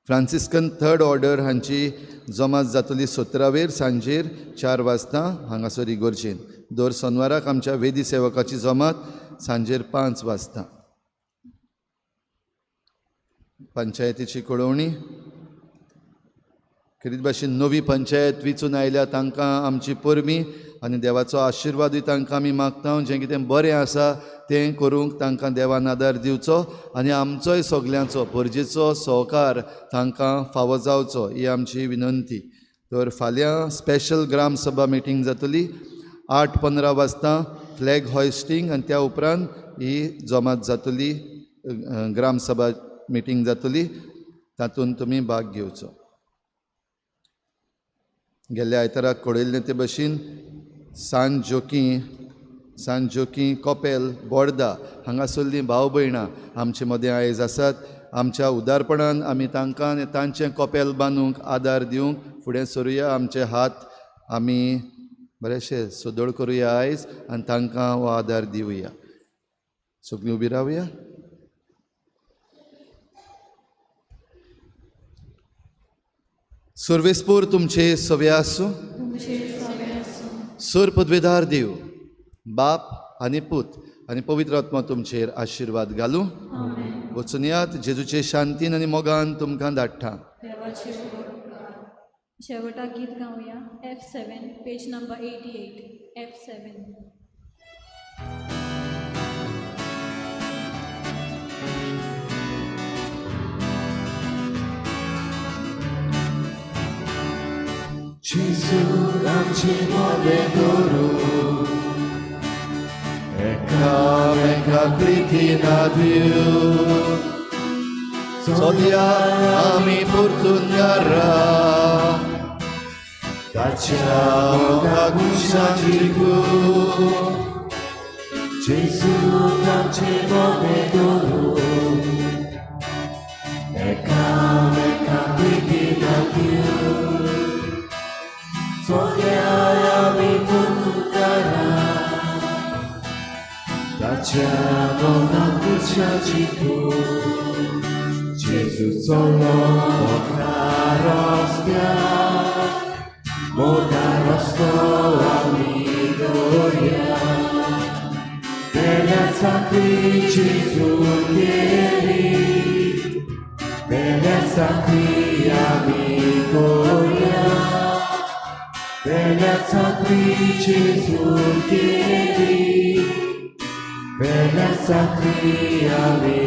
फ्रांसिस्कन थर्ड ऑर्डर हांची जमात जातली 17वेर सांजेर 4 वाजता हांगासर इगोर्जेन. दर सोनवाराक आमच्या वेदी सेवकाची जमात सांजेर 5 वाजता. पंचायतीची कळोवणी. खेरीत भाशेन नवी पंचायत वेंचून आयल्या तांकां आमची परबीं आनी देवाचो आशिर्वादूय तांकां आमी मागता. जें कितें बरें आसा तें करूंक तांकां देवान आदार दिवचो आनी आमचोय सगल्यांचो परजेचो सहकार तांकां फावो जावचो ही आमची विनंती. तर फाल्यां स्पेशल ग्राम सभा मिटींग जातली 8:15 वाजता फ्लॅग हॉयस्टींग आनी त्या उपरांत ही जमात जातली, ग्राम सभा मिटींग जातली, तातूंत तुमी भाग घेवचो. गेल्ल्या आयताराक कळयल्लें ते भशेन सान जोकी सान जोकी कोपेल बोर्दा हांगासरलीं भाव भयणां आमचे मदें आयज आसात. आमच्या उदारपणान आमी तांकां आनी तांचें कोपेल बांदूंक आदार दिवंक फुडें सरुया. आमचे हात आमी बरेशे सदळ करुया आयज आनी तांकां हो आदार दिवया. सगळीं उबी रावया. सर्वेस्पूर तुमचे सवे आसूं. सर पदवेदार देव बाप आनी पूत आनी पवित्र आत्मा तुमचेर आशिर्वाद घालूं. वचून यात जेजूचे शांतीन आनी मोगान तुमकां धाडटा. शेवटाक गीत गावया F7 page number 88 F7. Gesù आमचे मदें दवरून एकामेका प्रितीन दिव चलया आमी परतून घरा ताच्या मोगाक उशां जिखून. Gesù आमचे मदें दवरून एकामेका प्रितीन दिव चलया आमी परतून घरा ताच्या मोगाक उशां जिखून. Gesù चल्लो मोगा रस्त्यार मोगा रस्तो आमी दवरया बेल्या चाकरी जेजून केली बेल्या चाकरी आमी करुया बेल्या चाकरी जेजून केली बेल्या चाकरी आमी